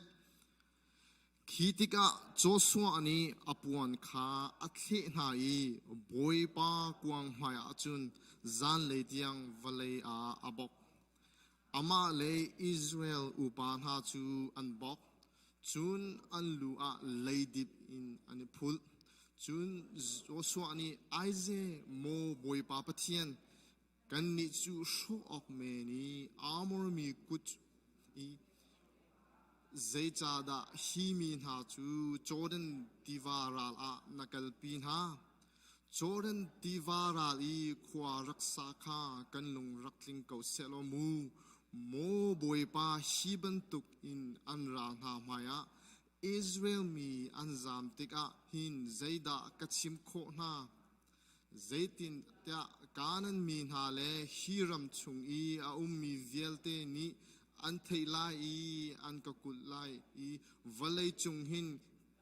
Khi tikah Joshua nih a puan kha a thleh hna i Bawipa kuang hmaiah cun zanlei tiang vawlei ah a bawk. Amah le Israel upa hna cu an bawk, cun an lu ah leidip in an i phulh. Cun Joshua nih, Aize, maw Bawipa Pathian, Kannih cu hrawh awk men i Amor mi kut i zeicahdah hi mi hna cu Jordan tiva ral ah na kalpi hna? Jordan tiva ral i khua rak sa kha kan lung rak tling ko sehlaw mu. Maw Bawipa, hi bantuk in an ral hna hmaiah Israel mi an zam tikah hin zeidah ka chim khawh hna? Zeitintiah Kanaan mi hna le hi ram chung i a ummi vialte nih an theih lai i an ka kulh lai i vawlei cung hin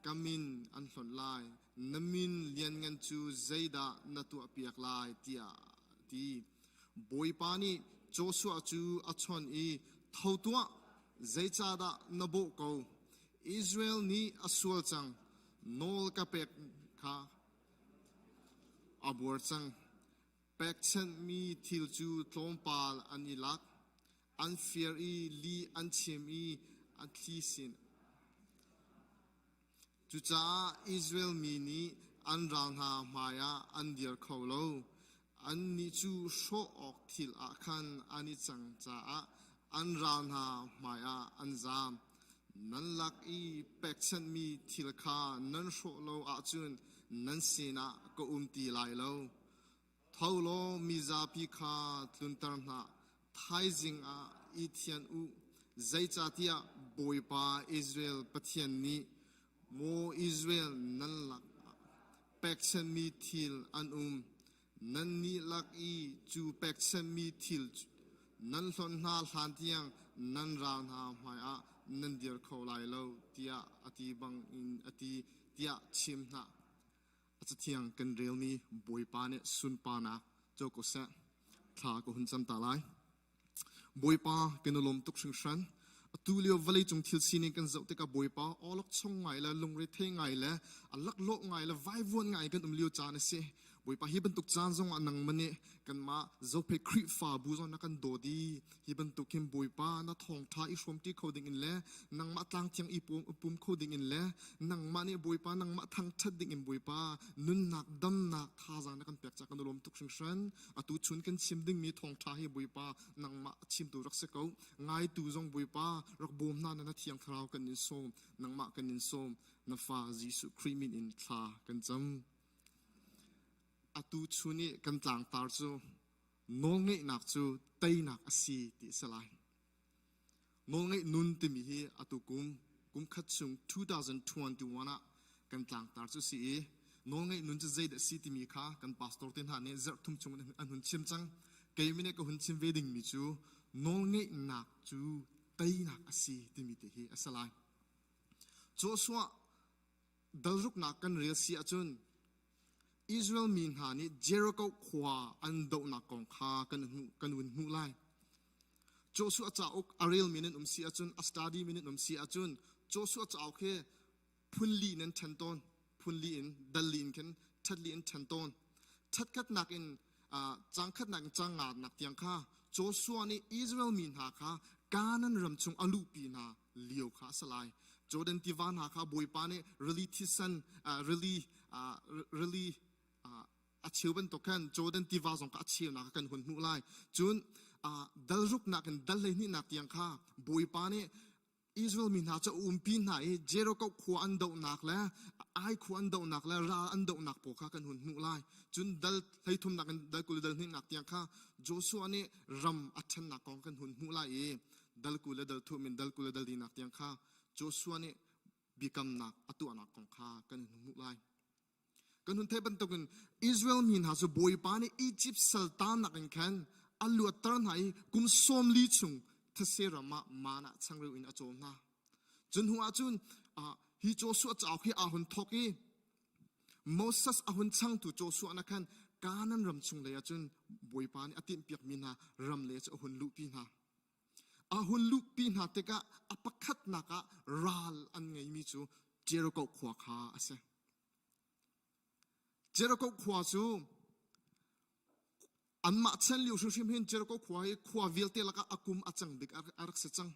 ka min an hlonh lai. Na min lianngan cu zeidah na tuahpiak lai, tiah a ti. Bawipa nih Joshua cu a chawnh i, Tho tuah, zeicahdah na bawh ko? Israel nih a sual cang, nawl ka pek kha A buar cang. Pekchanhmi thil cu tlawmpal an i lak. An fir i li an chim i a thli sin. Cucaah Israel mi nih an ral hna hmaiah an dir kho lo. Annih cu hrawh awk thil ah khan an i cang caah an ral hna hmaiah an zaam. Nan lak i pekchanhmi thil kha nan hrawh lo ahcun nan sinah ka um ti lai lo. Tho law mizapi kha tlunter hna. Thaizing ah i thianh u, zeicahtiah Bawipa Israel Pathian nih, Maw Israel nan lakah pekchanhmi thil an um. Nannih lak i cu pekchanhmi thil nan hlonh hna hlan tiang nan ral hna hmaiah nan dir kho lai lo, tiah a ti bangin a ti, tiah chim hna. A cathiang kan relmi Bawipa nih sunparnak co ko seh. Thla ka hun cam ta lai. Bawipa kan i lawm tuk hringhran. Atu lio vawleicung thil sining kan zoh tikah Bawipa awlokchong ngai le lungrethei ngai le a laklawh ngai le vaivuan ngai kan um lio caan a si. Bawipa hi bantuk caan zongah nangmah nih kanmah Zophei Khrihfabu zong na kan dawt i hi bantuk hin Bawipa na thawngṭha i hrawmṭi kho ding in le nangmah tlangthiang i pum kho ding in le nangmah nih Bawipa nangmah thangṭhat ding in Bawipa nunnak damnak thazaang na kan pek caah kan i lawm tuk hringhran. Atu chun kan chim dingmi thawngṭha hi Bawipa nangmah chimtu rak si ko. Ngaitu zong Bawipa rak bawm hna na Thiang Thlarau kan in sawm. Nangmah kan in sawm. Na fa Jesuh Khrih min in thla kan cam. Atu chun i kan tlangtar cu nawlngeihnak cu teinak a si ti a si lai. Nawlngeih nun timi hi atu kum kum khat chung 2021 ah kan tlangtar cu si i nawlngeih nun cu zeidah si timi kha kan pastor te hna nih zarh thum chung an hun chim cang. Keimi nih ka hun chim ve dingmi cu nawlngeihnak cu teinak a si timi te hi a si lai. Joshua dalruknak kan rel si ahcun Israel mi hna nih Jericho khua an dohnak kong kha kan hmuh kan hun hmuh lai. Joshua cauk a relmi nan um si ahcun a study mi nan um si ahcun Joshua cauk hi phunli in an ṭhen tawn. Phunli in dal li in khin ṭhat li in ṭhen tawn. Ṭhatkhatnak in. Cang khatnak in cang nganak tiang kha Joshua nih Israel mi hna kha Kanaan ram chung a luhpi hna lio kha a si lai. Jordan tiva hna kha Bawipa nih rili thisen rili rili a cheu bantuk khan Jordan tiva zong kha a cheunak kan hun hmuh lai. Cun dal ruknak in dal hleihnihnak tiang kha Bawipa nih Israel mi hna cu a umpi hna i Jericho khua an dohnak le Ai khua an dohnak le ral an dohnak pawl kha kan hun hmuh lai. Cun dal hleithumnak in dal 20 dal hnihnak tiang kha Joshua nih ram a ṭhennak kong kan hun hmuh lai i dal 20 le dal thum in dal 20 le dal linak tiang kha Joshua nih biakamnak a tuahnak kong kha kan hun hmuh lai. Kan hun theih bantukin Israel mi hna cu Bawipa nih Egypt saltannak in khan a luatter hna i kum 40 chung these ram ah mana changreu in a cawm hna. Cun hnu ah cun hi Joshua cauk hi aa hun thawk i Moses a hun changtu Joshua na khan Kanaan ram chung lei ah cun Bawipa nih a timhpiakmi hna ram lei cu a hun luhpi hna. A hun luhpi hna tikah a pakhatnak ah ral an ngeimi cu Jericho khua kha a si. Jericho khua cu anmah chan lio hrimhrim hin Jericho khua hi khua vialte lakah a kum a cang bik a rak si cang.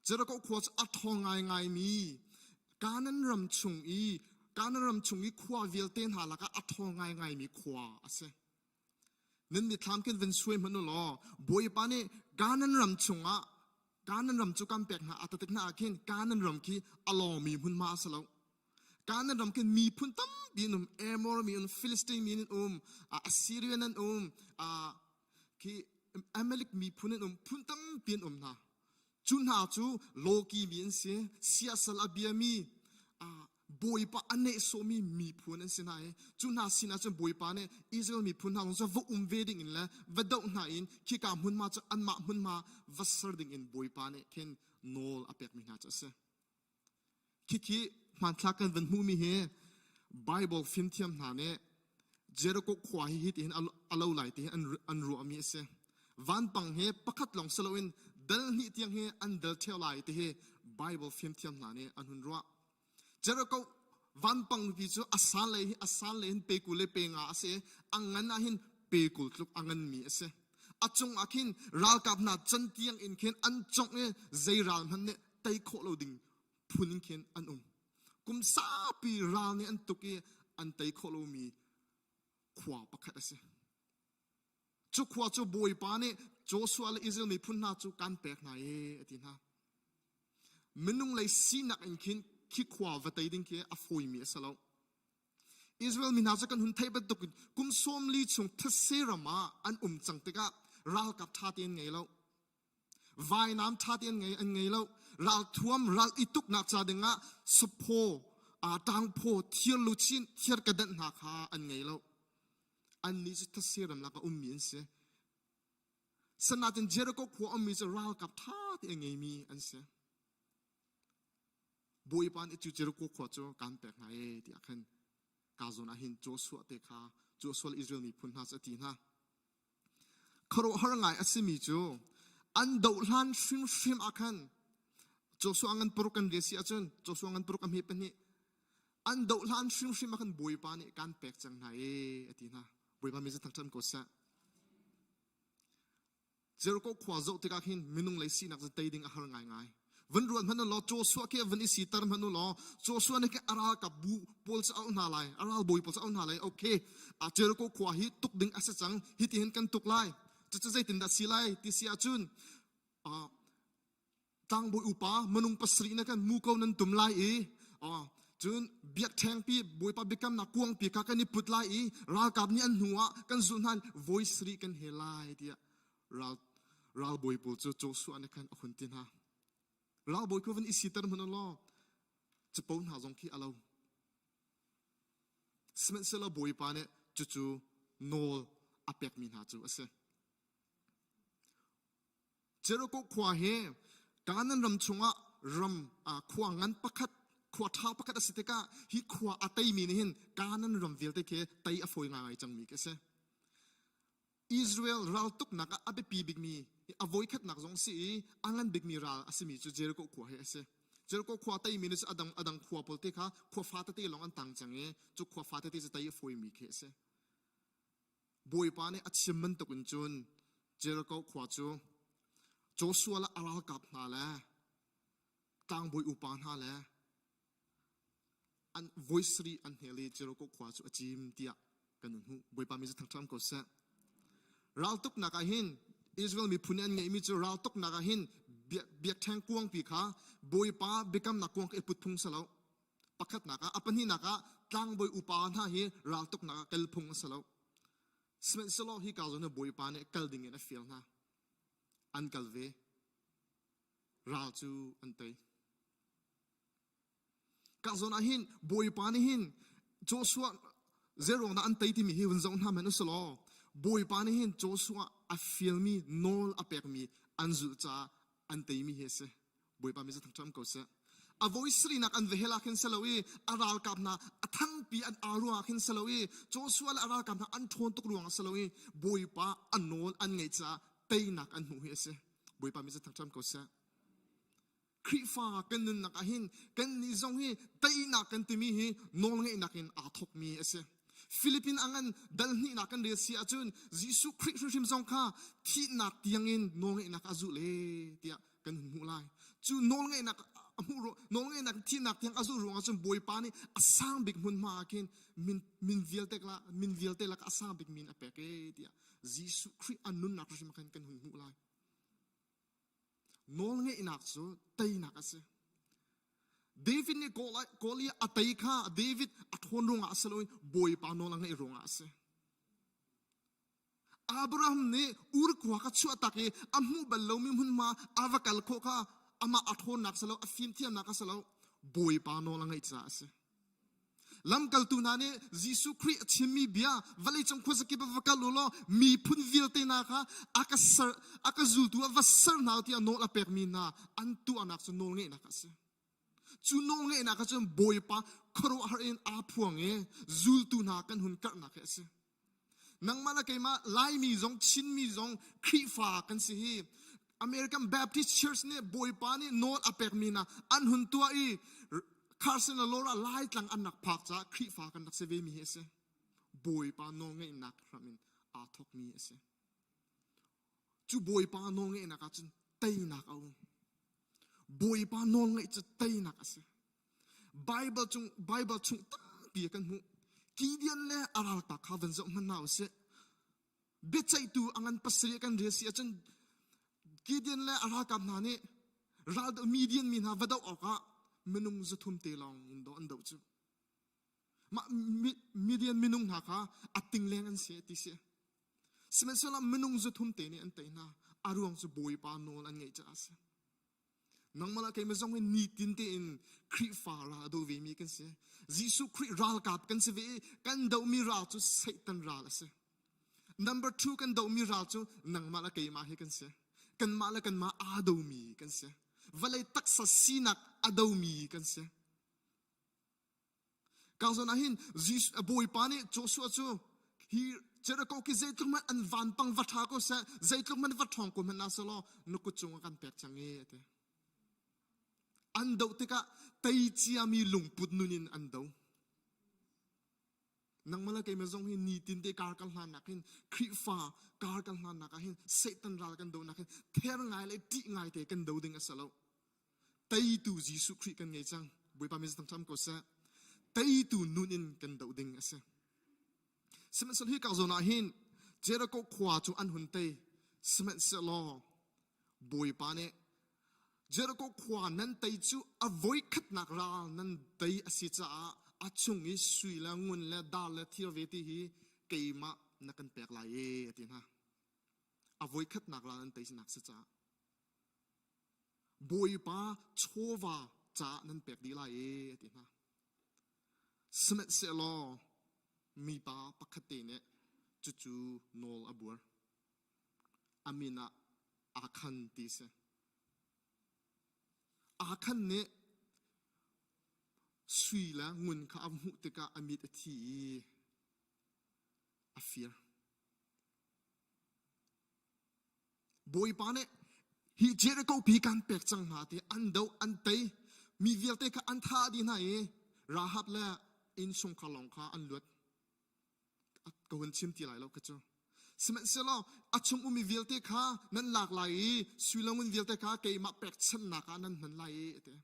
Jericho khua cu a ṭhawng ngaingaimi Kanaan ram chung i Kanaan ram chung i khua vialte hna lakah a ṭhawng ngaingaimi khua a si. Nan mitthlam khin van suai hmanh u law Bawipa nih Kanaan ram chungah Kanaan ram cu kan pek hna a tatik hna ah khin Kanaan ram khi a lawngmi hmunhma a si lo. Kanaan ram khin miphun tampi an um. Amor mi an Philistine mi an um, Assyrian an um, khi Amalek miphun an um, phun tampi an um hna. Cu hna cu lawki mi an si, siasal a biami, Bawipa a nehsawhmi miphun an si hna i cu hna sinah cun Bawipa nih Israel miphun hna zong cu va um ve dingin le va doh hna in khika hmunhma cu anmah hmunhma va ser dingin Bawipa nih khin nawl a pekmi hna cu a si. Khikhi hmanthlak kan van hmuhmi hi Bible fimthiam hna nih Jericho khua hi hitihin a lo lai ti an, an ruahmi a si. Vanpang hi pakhat lawng si loin dal hnih tiang hi an dal ṭheo lai ti hi Bible fimthiam hna nih an hun ruah. Jericho vanpang pi cu a san lei hi a san lei hin pe 20 le pe 5 a si i a ngan ah hin pe 20 tluk a nganmi a si. A cung ah khin ralkap hna cantiang in khin an congh i zei ral hmanh nih tei khawh lo ding phun in khin an um. Kum saupi ral nih an tuk i an tei khawh lomi khua pakhat a si. Cu khua cu Bawipa nih Joshua le Israel miphun hna cu kan pek hna e a ti hna. Minung lei sinak in khin khi khua va tei ding khi a fawimi a si lo. Israel mi hna cu kan hun theih bantuk in kum 40 chung thetse ram ah an um cang tikah ralkap ṭha tein ngei lo. Vainam ṭha tein ngei an ngei lo. Ralthuam ral i tuknak ca dingah saphaw, ṭangphaw, thir luchin, thir kadanh hna kha an ngei lo. Annih cu thetse ram lak a ummi an si. Sanatin Jericho khua ummi cu ralkap ṭha tein a ngeimi an si. Bawipa nih cu Jericho khua cu kaan pek hna ee tiah khan ka zawn ah hin Joshua te kha Joshua le Israel miphun hna cu a ti hna. Khuaruahhar ngai a simi cu an doh hlan hrimhrim ah khan Joshua ngan paruk kan rel si ahcun Joshua ngan paruk a hme pahnih an doh hlan hrimhrim ah khan Bawipa nih kaan pek cang hna ee a ti hna. Bawipa min cu thangṭhat ko seh. Jericho khua zoh tikah khin minung lei sinak cu tei ding a har ngaingai. Van ruat hmanh u law Joshua khi van i siter hmanh u law Joshua nih a ralkap bu pawl cu auh hna lai a ralbawi pawl cu auh hna lai okay a Jericho khua hi tuk ding a si cang hiti hin kan tuk lai cucu zeitindah si lai ti si ahcun tlangbawi upa minung pasarih na kan mu ko nan tum lai i cun biakṭhengpi bawipa biakamnak kuangpi kha kan i put lai i ralkap nih an hnu ah kan zulh hna voi sarih kan he lai tiah ral ralbawi pawl cu Joshua nih khan a hun ti hna ralbawi khu van i siter hmanh law capo hna zong khi a lo sihmanhsehlaw bawipa nih cucu nawl a pekmi hna cu a si Jericho khua hi Kanaan ram chungah ram khua ngan pakhat khua ṭha pakhat a si tikah hi khua a teimi nih hin Kanaan ram vialte khi tei a fawi ngaingai cangmi khi a si. Israel raltuknak ah a biapi bikmi a voikhatnak zong si i a ngan bikmi ral a simi cu Jericho khua hi a si. Jericho khua teimi nih cu a dang a dang khua pawl te kha khua fa tete lawng an tang cang i cu khua fa tete cu tei a fawimi khi a si. Bawipa nih a chim bantuk in cun Jericho khua cu Joshua le a ralkap hna le tlangbawi upa hna le an voi sarih an hel i Jericho khua cu a cim tiah kan hun hmuh. Bawipa min cu thangṭhat ko seh. Raltuknak ah hin Israel miphun nih an ngeihmi cu raltuknak ah hin biakṭheng kuangpi kha Bawipa biakamnak kuang kha i put phung si lo. Pakhatnak ah, a pahnihnak ah tlangbawi upa hna hi raltuknak ah kal phung a si lo. Sihmanhsehlaw hi ka zawn hi Bawipa nih kal ding in a fial hna. An kal ve. Ral cu an tei. Ka zawn ah hin Bawipa nih hin Joshua zeiruang dah an tei timi hi vun zoh hna hmanh usih law Bawipa nih hin Joshua a fialmi nawl a pekmi an zulh caah an teimi hi a si. Bawipa mi thangṭhat ko seh. A voi sarihnak an va hel ah khin si lo i a ralkap hna a thangpi an aa ruangah khin si lo i Joshua le a ralkap hna an ṭhawn tuk ruangah si lo i Bawipa a nawl an ngaih caah teinak an hmuh hi a si. Bawipa mi thangṭhat ko seh. Khrihfa kan nunnak ah hin kannih zong hi teinak kan timi hi nawlngeihnak in aa thawkmi a si. Philippine angan dal hnihnak kan rel si ahcun Jesuh Khrih hrimhrim zong kha thihnak tiangin nawlngeihnak a zulh e tiah kan hun hmuh lai. Cu nawlngeihnak a hmuh nawlngeihnak thihnak tiang a zulh ruangah cun Bawipa nih a sang bik hmunhma ah khin min min vialte la min vialte lak a sang bik min a pek e tiah Jesuh Khrih a nunnak hrim khan kan hun hmuh lai. Nawlngeihnak cu teinak a si. David nih Goliath a tei kha David a ṭhawn ruangah a si loin Bawipa nawl a ngeih ruangah a si. Abraham nih Ur khua kha chuahtak i a hmuh bal lomi hmunhma a va kal khawh kha amah a ṭhawnnak si lo, a fimthiamnak a si lo, Bawipa nawl a ngeih caah a si. Lamkaltu hna nih Jesuh Khrih a chimmi bia vawleicung khuazakip ah va kal u law miphun vialte hna kha a ka ser a ka zultu ah va ser hna u tiah nawl a pekmi hna an tuahnak cu nawlngeihnak a si. Cu nawlngeihnak ah cun Bawipa khuaruahhar in aa phuang i zultu hna kan hun karhnak hi a si. Nangmah le keimah Laimi zong Chinmi zong Khrihfa kan si hi American Baptist Church nih Bawipa nih nawl a pekmi hna an hun tuah i Carson le Laura Laitlang an rak phak caah Khrihfa kan rak si ve mi hi a si. Bawipa nawlngeihnak hram in aa thawkmi a si. Cu Bawipa nawlngeihnak ah cun teinak a um. Bawipa nawlngeih cu teinak a si. Bible chung Bible chung tampi kan hmuh. Gideon le a ralpa kha van zoh hmanh hna usih. Biaceihtu a ngan pasarih kan rel si ahcun Gideon le a ralkap hna nih ral Midian mi hna va doh awkah minung 300 te lawng in do an doh cu. Mah Midian minung hna kha a tingleng an si ti si. Sihmanhsehlaw minung 300 te nih an tei hna. A ruang cu Bawipa nawl an ngeih caah a si. Nangmah le keimah zong hi nitin tein Khrihfa ral a do vemi kan si. Jesuh Khrih ralkap kan si ve i kan dohmi ral cu Satan ral a si. Number two kan dohmi ral cu nangmah le keimah hi kan si. Kanmah le kanmah aa domi kan si. Vawlei taksa sinak a domi kan si. Ka zawn ah hin Bawipa nih Joshua cu hi Jericho khi zeitluk hmanh an vanpang va ṭha ko seh, zeitluk hmanh va ṭhawng ko hmanh na selaw na kut cungah kan pek cang i a ti. An doh tikah tei ciami lungput nun in an do. Nangmah le keimah zong hi nitin te kar kan hlannak hin Khrihfa kar kan hlannak ah hin Satan ral kan donak hin ther ngai le ṭih ngai te kan do ding a si lo. Teitu Jesuh Khrih kan ngei cang. Bawipa min thangṭhat ko seh. Teitu nun in kan doh ding a si. Sihmanhsehlaw hi ka zawn ah hin Jericho khua cu an hun tei. Sihmanhsehlaw Bawipa nih Jericho khua nan tei cu a voikhatnak ral nan tei a si caah a chung i sui le ngun le dar le thir ve ti hi keimah na kan pek lai e a ti hna. A voikhatnak ral nan tei nak si caah. Bawipa chawva caah nan pek dih lai e a ti hna. Sihmanhsehlaw mipa pakhat te nih cucu nawl a buar. A min ah Akhan ti a si. Akhan nih sui le ngun kha a hmuh tikah a mit a thi i a fir. Bawipa nih hi Jericho pi kan pek cang hna ti an doh an tei mi vialte kha an thah dih hna i Rahab le innchungkhar lawng kha an luat ka hun chim ti lai lo ka cu. Sihmanhsehlaw a chung ummi vialte kha nan lak lai i sui le ngun vialte kha keimah pekchanhnak ah nan hman lai i a ti.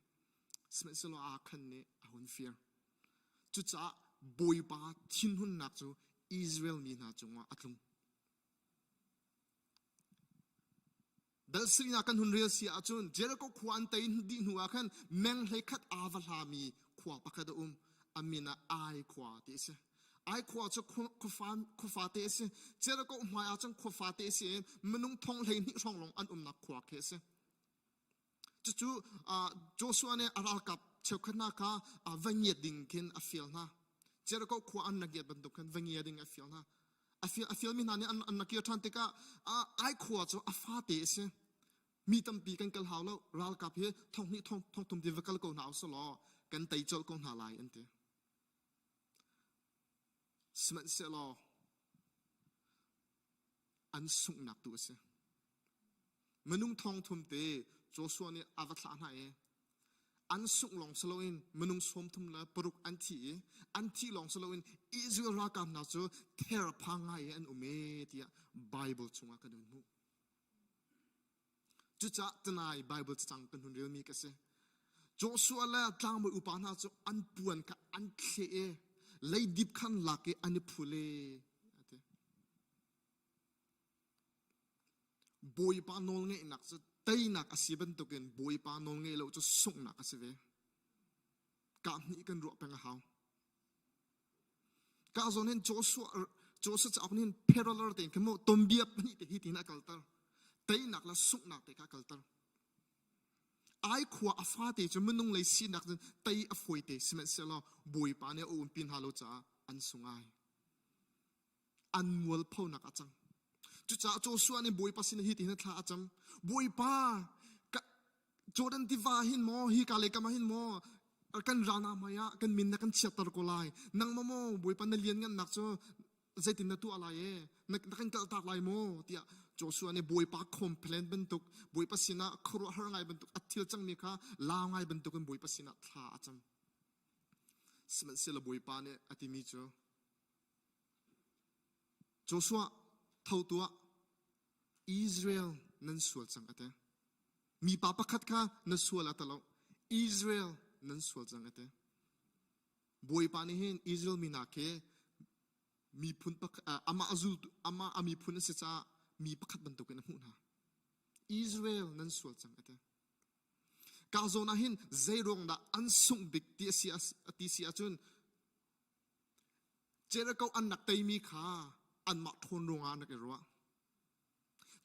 Sihmanhsehlaw Akhan nih a hun fir. Cucaah Bawipa thinhunnak cu Israel mi hna cungah a tlung. Dal sinak kan hun rel si ahcun Jericho khua an tei dih hnu ah khan meng hleikhat aa va hlami khua pakhat a um. A min ah Ai khua ti a si. Ai khua cu khuafa, khuafa te a si. Jericho hmai ah cun khuafa te a si i minung thong 12 hrawng lawng an umnak khua khi a si. Cucu Joshua nih a ralkap cheukhat hna kha va ngiat ding khin a fial hna. Jericho khua an rak ngiat bantuk khan va ngia ding a fial hna. A fial, a fialmi hna nih an, an rak kir ṭhan tikah ai khua cu a fate a si. Mi tampi kan kal hau lo. Ralkap hi thong hnih thong, thong thum ti va kal ko hna usih law kan tei colh ko hna lai an ti. Sihmanhsehlaw an sunghnak tu a si. Minung thong thum te Joshua nih a va thlah hna i an sungh lawng si loin minung 33 le paruk an thi i an thih lawng si loin Israel ralkap hna cu therphang ngai i an um e tiah Bible chungah kan hun hmuh. Cucaah tanai Bible cacang kan hun relmi ka si. Joshua le tlangbawi upa hna cu an puan kha an thleh i leidip khan lak i an i phul i a ti. Bawipa nawlngeihnak cu teinak a si bantukin Bawipa nawlngeih lo cu sunghnak a si ve. Kahnih kan ruah peng a hau. Ka zawn hin Joshua Joshua cauk nih hin parallel tein khin maw tombia pahnih te hi tin a kalter. Teinak le sunghnak te kha a kalter. Ai khua a fate cu minung lei sinak cun tei a fawi te sihmanhsehlaw Bawipa nih a umpi hna lo caah an sung ai. An mualphonak a cang. Cucaah Joshua nih Bawipa sin hi ti hin thla a cam. Bawipa, Jordan tiva hin maw, hi ka lei kam ah hin maw, kan ral hna hmai ah kan min na kan chiatter ko lai. Nangmah maw Bawipa na lianngannak cu zeitin na tuah lai e? Na, na kan kaltak lai maw? Tiah Joshua nih Bawipa complain bantuk, Bawipa sinah khuaruahhar ngai bantuk, a thil cangmi kha lau ngai bantukin Bawipa sinah thla a cam. Sihmanhsehlaw Bawipa nih a timi cu, Joshua, tho tuah, Israel nan sual cang a ti. Mipa pakhat kha na sual a ti lo. Israel nan sual cang a ti. Bawipa nih hin Israel mi hna khi miphun pakhat amah a zul amah a miphun a si caah mi pakhat bantukin a hmuh hna. Israel nan sual cang a ti. Ka zawn ah hin zei ruang dah an sungh bik ti a si ti si ahcun Jericho an rak teimi kha anmah ṭhawn ruangah an rak i ruah.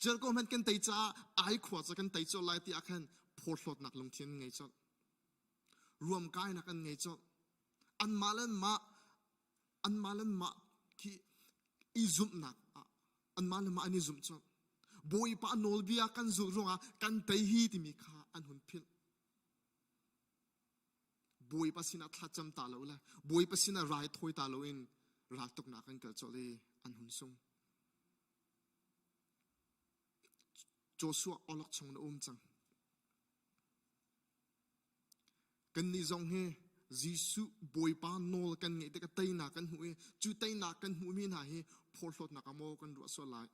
Jericho hmanh kan tei caah ai khua cu kan tei colh lai ti ah khan phorhlawtnak lungthin an ngei colh. Ruamkainak an ngei colh. Anmah le anmah anmah le anmah khi i zumhnak ah anmah le mah an i zumh colh. Bawipa nawlbia kan zulh ruangah kan tei hi timi kha an hun philh. Bawipa sinah thlacam ta lo le Bawipa sinah rai thawi ta loin raltuknak an kal colh i an hun sung. Joshua awlok chung na um cang. Kannih zong hi Jesuh Bawipa nawl kan ngeih tikah teinak kan hmuh i cu teinak kan hmuhmi hna hi phorhlawtnak ah maw kan ruah sual lai.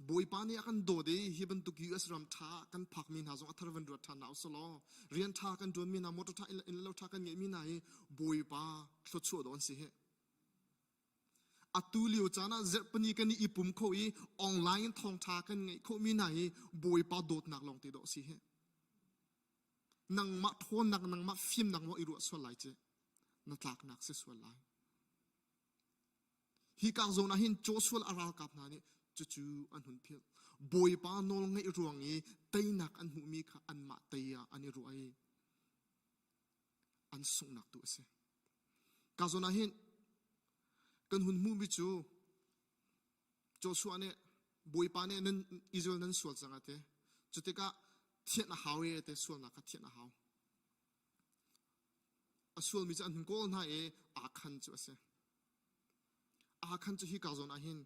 Bawipa nih a kan dawt i hi bantuk US ram ṭha kan phakmi hna zong a thar van ruat ṭhan hna usih law rian ṭha kan ṭuanmi hna motor ṭha inn lo ṭha kan ngeihmi hna hi Bawipa thluachuah dawh an si hi. Atu lio caan ah zarhpini kan i pum kho i online in thawngṭha kan ngeih khawhmi hna hi Bawipa dawtnak lawng te dawh si hi. Nangmah ṭhawnnak nangmah fimnak maw i ruah sual lai ci na tlaknak si sual lai. Hi ka zawn ah hin Joshua a ralkap hna nih cucu an hun philh. Bawipa nawl ngaih ruang i teinak an hmuhmi kha anmah tei ah an i ruah i an sunghnak tu a si. Ka zawn ah hin kan hun hmuhmi cu Joshua nih Bawipa nih nan Israel nan sual cang a ti. Cu tikah thianh a hau e ti sualnak kha thianh a hau. A sualmi cu an hun kawl hna i Akhan cu a si. Akhan cu hika zawn ah hin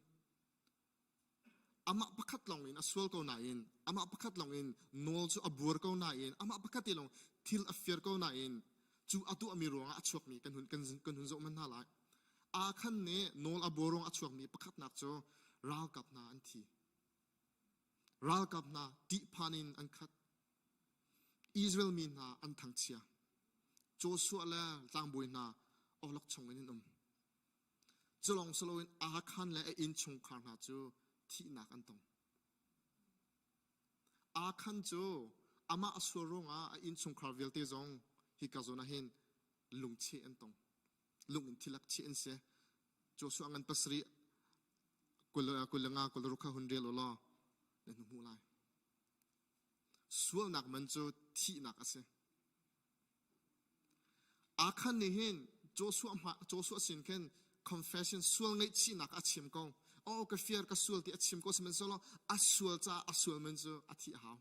amah pakhat lawng in a sual ko nain amah pakhat lawng in nawl cu a buar ko nain amah pakhat te lawng thil a fir ko nain cu a tuahmi ruangah a chuakmi kan hun kan, kan hun zoh hmanh hna lai. Akhan nih nawl a buar ruang a chuakmi pakhatnak cu ralkap hna an thi. Ralkap hna ṭihphan in an khat. Israel mi hna an thangchia. Joshua le tlangbawi hna awlokchong in an um. Culawng si loin Akhan le a innchungkhar hna cu thihnak an tong. Akhan cu amah a sual ruangah a innchungkhar vialte zong hika zawn ah hin lungcheh an tong. Lung in thilak cheh an si. Joshua ngan pasarih kul kul le nga kul le ruk kha hun rel u law na hnu hmuh lai. Sualnak man cu thihnak a si. Akhan nih hin Joshua hma Joshua sin khin confession sual ngaihchihnak a chim ko. Oh ka fiar ka sual ti a chim ko sihmanhsehlaw a sual caah a sual man cu a thih a hau.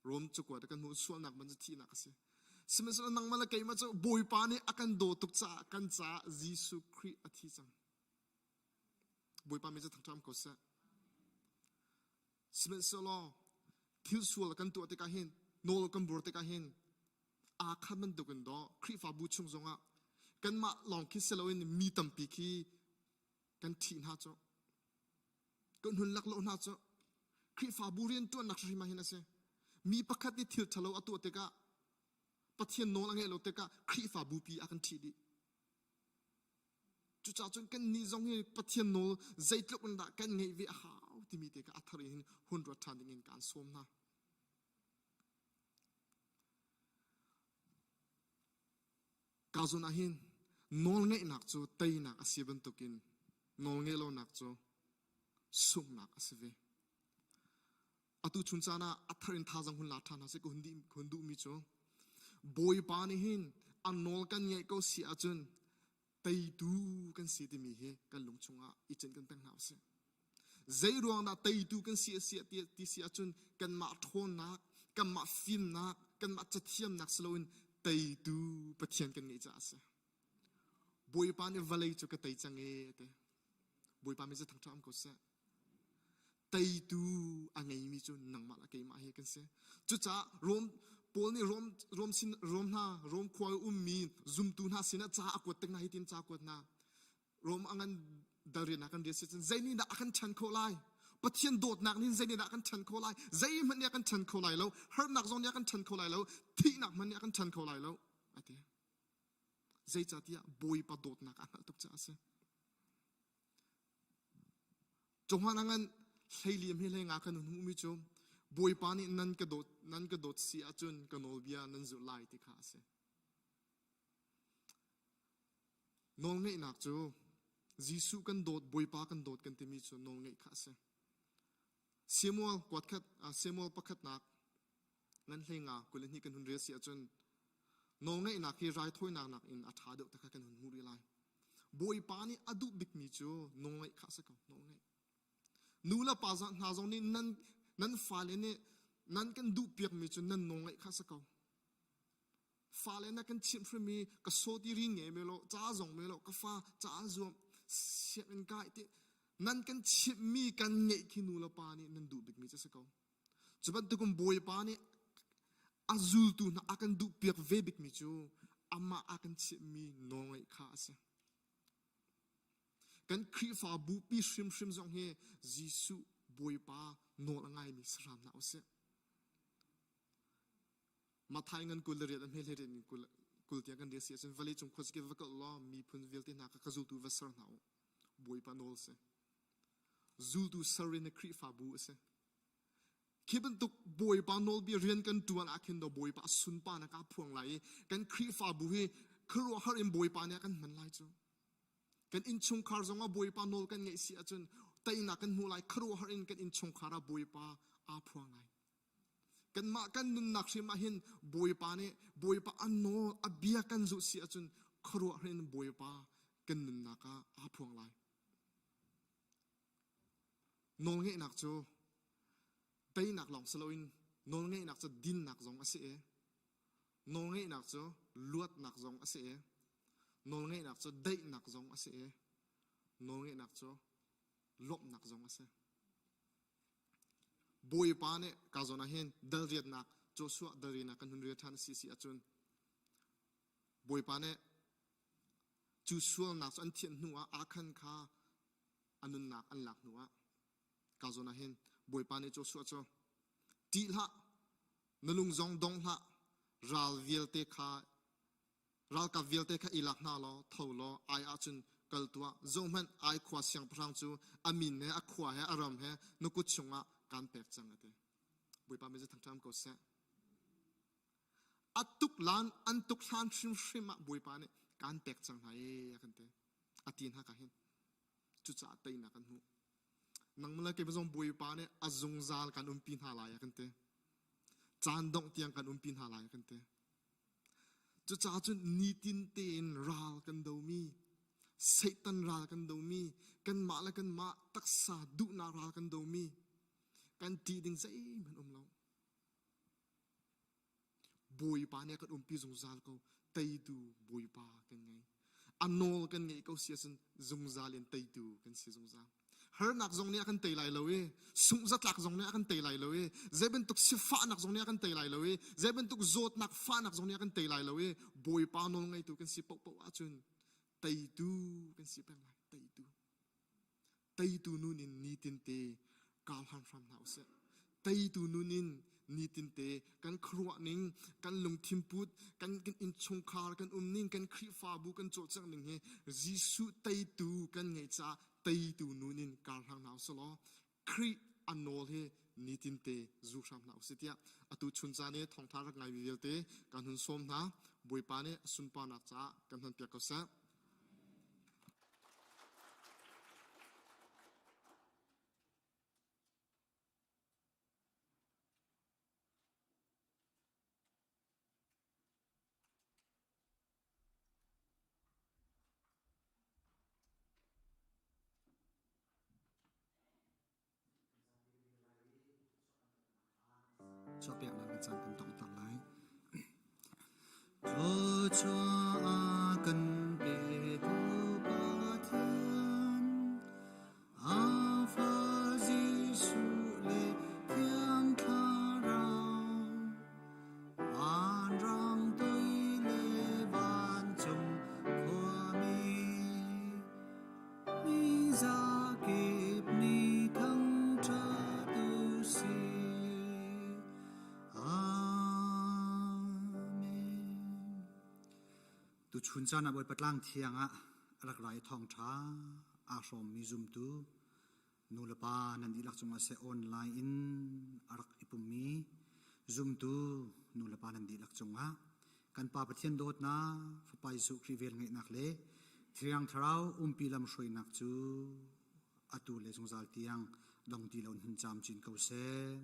Rom cakuat ah kan hmuh sualnak man cu thihnak a si. Sihmanhsehlaw nangmah le keimah cu Bawipa nih a kan daw tuk caah kan caah Jesuh Khrih a thi cang. Bawipa min cu thangṭhat ko seh. Sihmanhsehlaw thil sual kan tuah tikah hin nawl kan bur tikah hin aa khat bantukin dawh Khrihfabu chung zongah kanmah lawng khi si loin mi tampi khi kan ṭhih hna cu kan hun lak lo hna cu Khrihfabu rianṭuannak hrim ah hin a si. Mi pakhat nih thil ṭhalo a tuah tikah Pathian nawl a ngeih lo tikah Khrihfabu pi a kan ṭhih dih. Cucaah cun kannih zong hi Pathian nawl zeitluk in dah kan ngeih ve a hau timi te kha a thar in hun ruat ṭhan ding in kaan sawm hna. Ka zawn ah hin nawlngeihnak cu teinak a si bantukin nawlngeih lonak cu sunghnak a si ve. Atu chun caan ah a thar in thazaang hun la ṭhan hna seh ka hun, hun duhmi cu Bawipa nih hin a nawl kan ngeih ko si ahcun teitu kan si timi hi kan lung chungah i cin kan peng hna usih. Zei ruang dah teitu kan si a si ti si ahcun kanmah ṭhawnnak, kanmah fimnak, kanmah cathiamnak si loin teitu Pathian kan ngeih caah a si. Bawipa nih vawlei cu ka tei cang e a ti. Bawipa min cu thangṭhat um ko seh. Teitu a ngeimi cu nangmah le keimah hi kan si. Cucaah Rom Paul nih Rom Rom sin Rom hna Rom khua i ummi zumtu hna sinah ca a kuat tik hna hitin ca a kuat hna. Rom a ngan dalrian ah kan rian si cun zei nih dah a kan ṭhan khawh lai? Pathian dawtnak nih zei nih dah a kan ṭhan khawh lai? Zeihmanh nih a kan ṭhan kho lai lo. Harnak zong nih a kan ṭhan kho lai lo. Thihnak hmanh nih a kan ṭhan kho lai lo. A ti. Zeicahtiah Bawipa dawtnak a hngalh tuk caah a si. Johan a ngan hleiliam hi hlei nga kan hun hmuhmi cu Bawipa nih nan ka dawt nan ka dawt si ahcun ka nawlbia nan zulh lai ti kha a si. Nawlngeihnak cu Jesuh kan dawt, Bawipa kan dawt kan timi cu nawlngeih kha a si. Samuel kuatkhat Samuel pakhatnak ngan hlei nga 22 kan hun rel si ahcun nawlngeihnak hi raithawinak nakin a ṭha deuh te kha kan hun hmuh rih lai. Bawipa nih a duh bikmi cu nawlngeih kha a si ko, nawlngeih. Nu le pa hna zong nih nan nan fale nih nan kan duh piakmi cu nan nawlngeih kha a si ko. Fale na kan chimh hrim i ka sawti ri nge me lo, ca zong me lo, ka fa ca zuam sianginn kai ti nan kan chimhmi kan ngeih khi nu le pa nih nan duh bikmi cu a si ko. Cu bantukin Bawipa nih a zultu hna a kan duhpiak ve bikmi cu amah a kan chimhmi nawlngaih kha a si. Kan Khrihfa bupi hrimhrim zong hi Jesuh Bawipa nawl a ngaimi si hram hna usih. Matthai ngan 28 a hme hlei in kul kul tiang kan rel si ahcun vawlei cung khuazakip va kal law miphun vialte hna kha ka zultu va ser hna u. Bawipa nawl si. Zultu ser in Khrihfabu a si. Khi bantuk Bawipa nawlbia rian kan ṭuan ah khin do Bawipa sunparnak aa phuang lai i kan Khrihfabu hi khuaruahhar in Bawipa nih a kan hman lai cu. Kan innchungkhar zongah Bawipa nawl kan ngeih si ahcun teinak kan hmuh lai khuaruahhar in kan innchungkhar ah Bawipa aa phuang lai. Kanmah kan nunnak hrim ah hin Bawipa nih Bawipa a nawl a bia kan zulh si ahcun khuaruahhar in Bawipa kan nunnak ah aa phuang lai. Nawlngeihnak cu teinak lawng si loin nawlngeihnak cu dinnak zong a si i nawlngeihnak cu luatnak zong a si i nawlngeihnak cu daihnak zong a si i nawlngeihnak cu lawmhnak zong a si. Bawipa nih ka zawn ah hin dalriatnak Joshua dalriatnak kan hun rel ṭhan a si si ahcun Bawipa nih. Cu sualnak cu an thianh hnu ah Akhan kha a nunnak an lak hnu ah ka zawn ah hin Bawipa nih Joshua cu ṭih hlah, na lung zong dong hlah, ral vialte kha ralkap vialte kha i lak hna law tho law ai ahcun kal tuah zohhmanh ai khua siangpahrang cu a min he a khua he a ram he na kut chungah kaan pek cang a ti Bawipa min cu thangṭhat ko seh a tuk lan an tuk hlan hrimhrim ah Bawipa nih kaan pek cang hna e a kan ti a ti hna ka hin cucaah teinak kan hmuh nangmah le keimah zong Bawipa nih a zungzal kan umpi hna lai a kan ti caan dongh tiang kan umpi hna lai a kan ti Cucaah cun nitin tein ral kan domi, Satan ral kan domi, kanmah le kanmah taksa duhnak ral kan domi, kan ṭih ding zeihmanh um lo. Bawipa nih a kan umpi zungzal ko. Teitu Bawipa kan ngei. A nawl kan ngeih ko si ahcun zungzal in teitu kan si zungzal. Harnak zong nih a kan tei lai lo i sunghzatlak zong nih a kan tei lai lo i zei bantuk sifahnak zong nih a kan tei lai lo i zei bantuk zawtnak fahnak zong nih a kan tei lai lo i Bawipa nawl ngeitu kan si paohpaoh ahcun teitu kan si peng lai teitu teitu nun in nitinte kar hram hram hna usih. Teitu nun in nitinte kan khuaruah ning, kan lungthin put, kan, kan innchungkhar kan um ning, kan Khrihfabu kan cawlcangh ning hi Jesuh teitu kan ngeih caah teitu nun in kar hlang hna usih law Khrih a nawl hi nitinte zu hram hna usih tiah atu chun caan i thawngtha rak ngaimi vialte kan hun sawm hna. Bawipa nih a sunparnak caah kan hmanpiak ko seh. Chuahpiaknak kan caan kan donghter lai. Thluachuah kan petu Pathian, a fa Jesuh le Thiang Thlarau, vanrang toi le vancung khuami, Mi zakip nih thangṭhat u sih. Amen. Tuchun caan ah Bawipa tlang thiang ah a rak ra i thawngṭha aa hrawmmi zumtu nu le pa nan dihlak cungah seh online in a rak i pummi zumtu nu le pa nan dihlak cungah Kan Pa Pathian dawtnak, Fapa Jesuh Khrih velngeihnak le Thiang Thlarau umpi lamhruainak cu atu le zungzal tiang dong ti lo in hun camcin ko seh.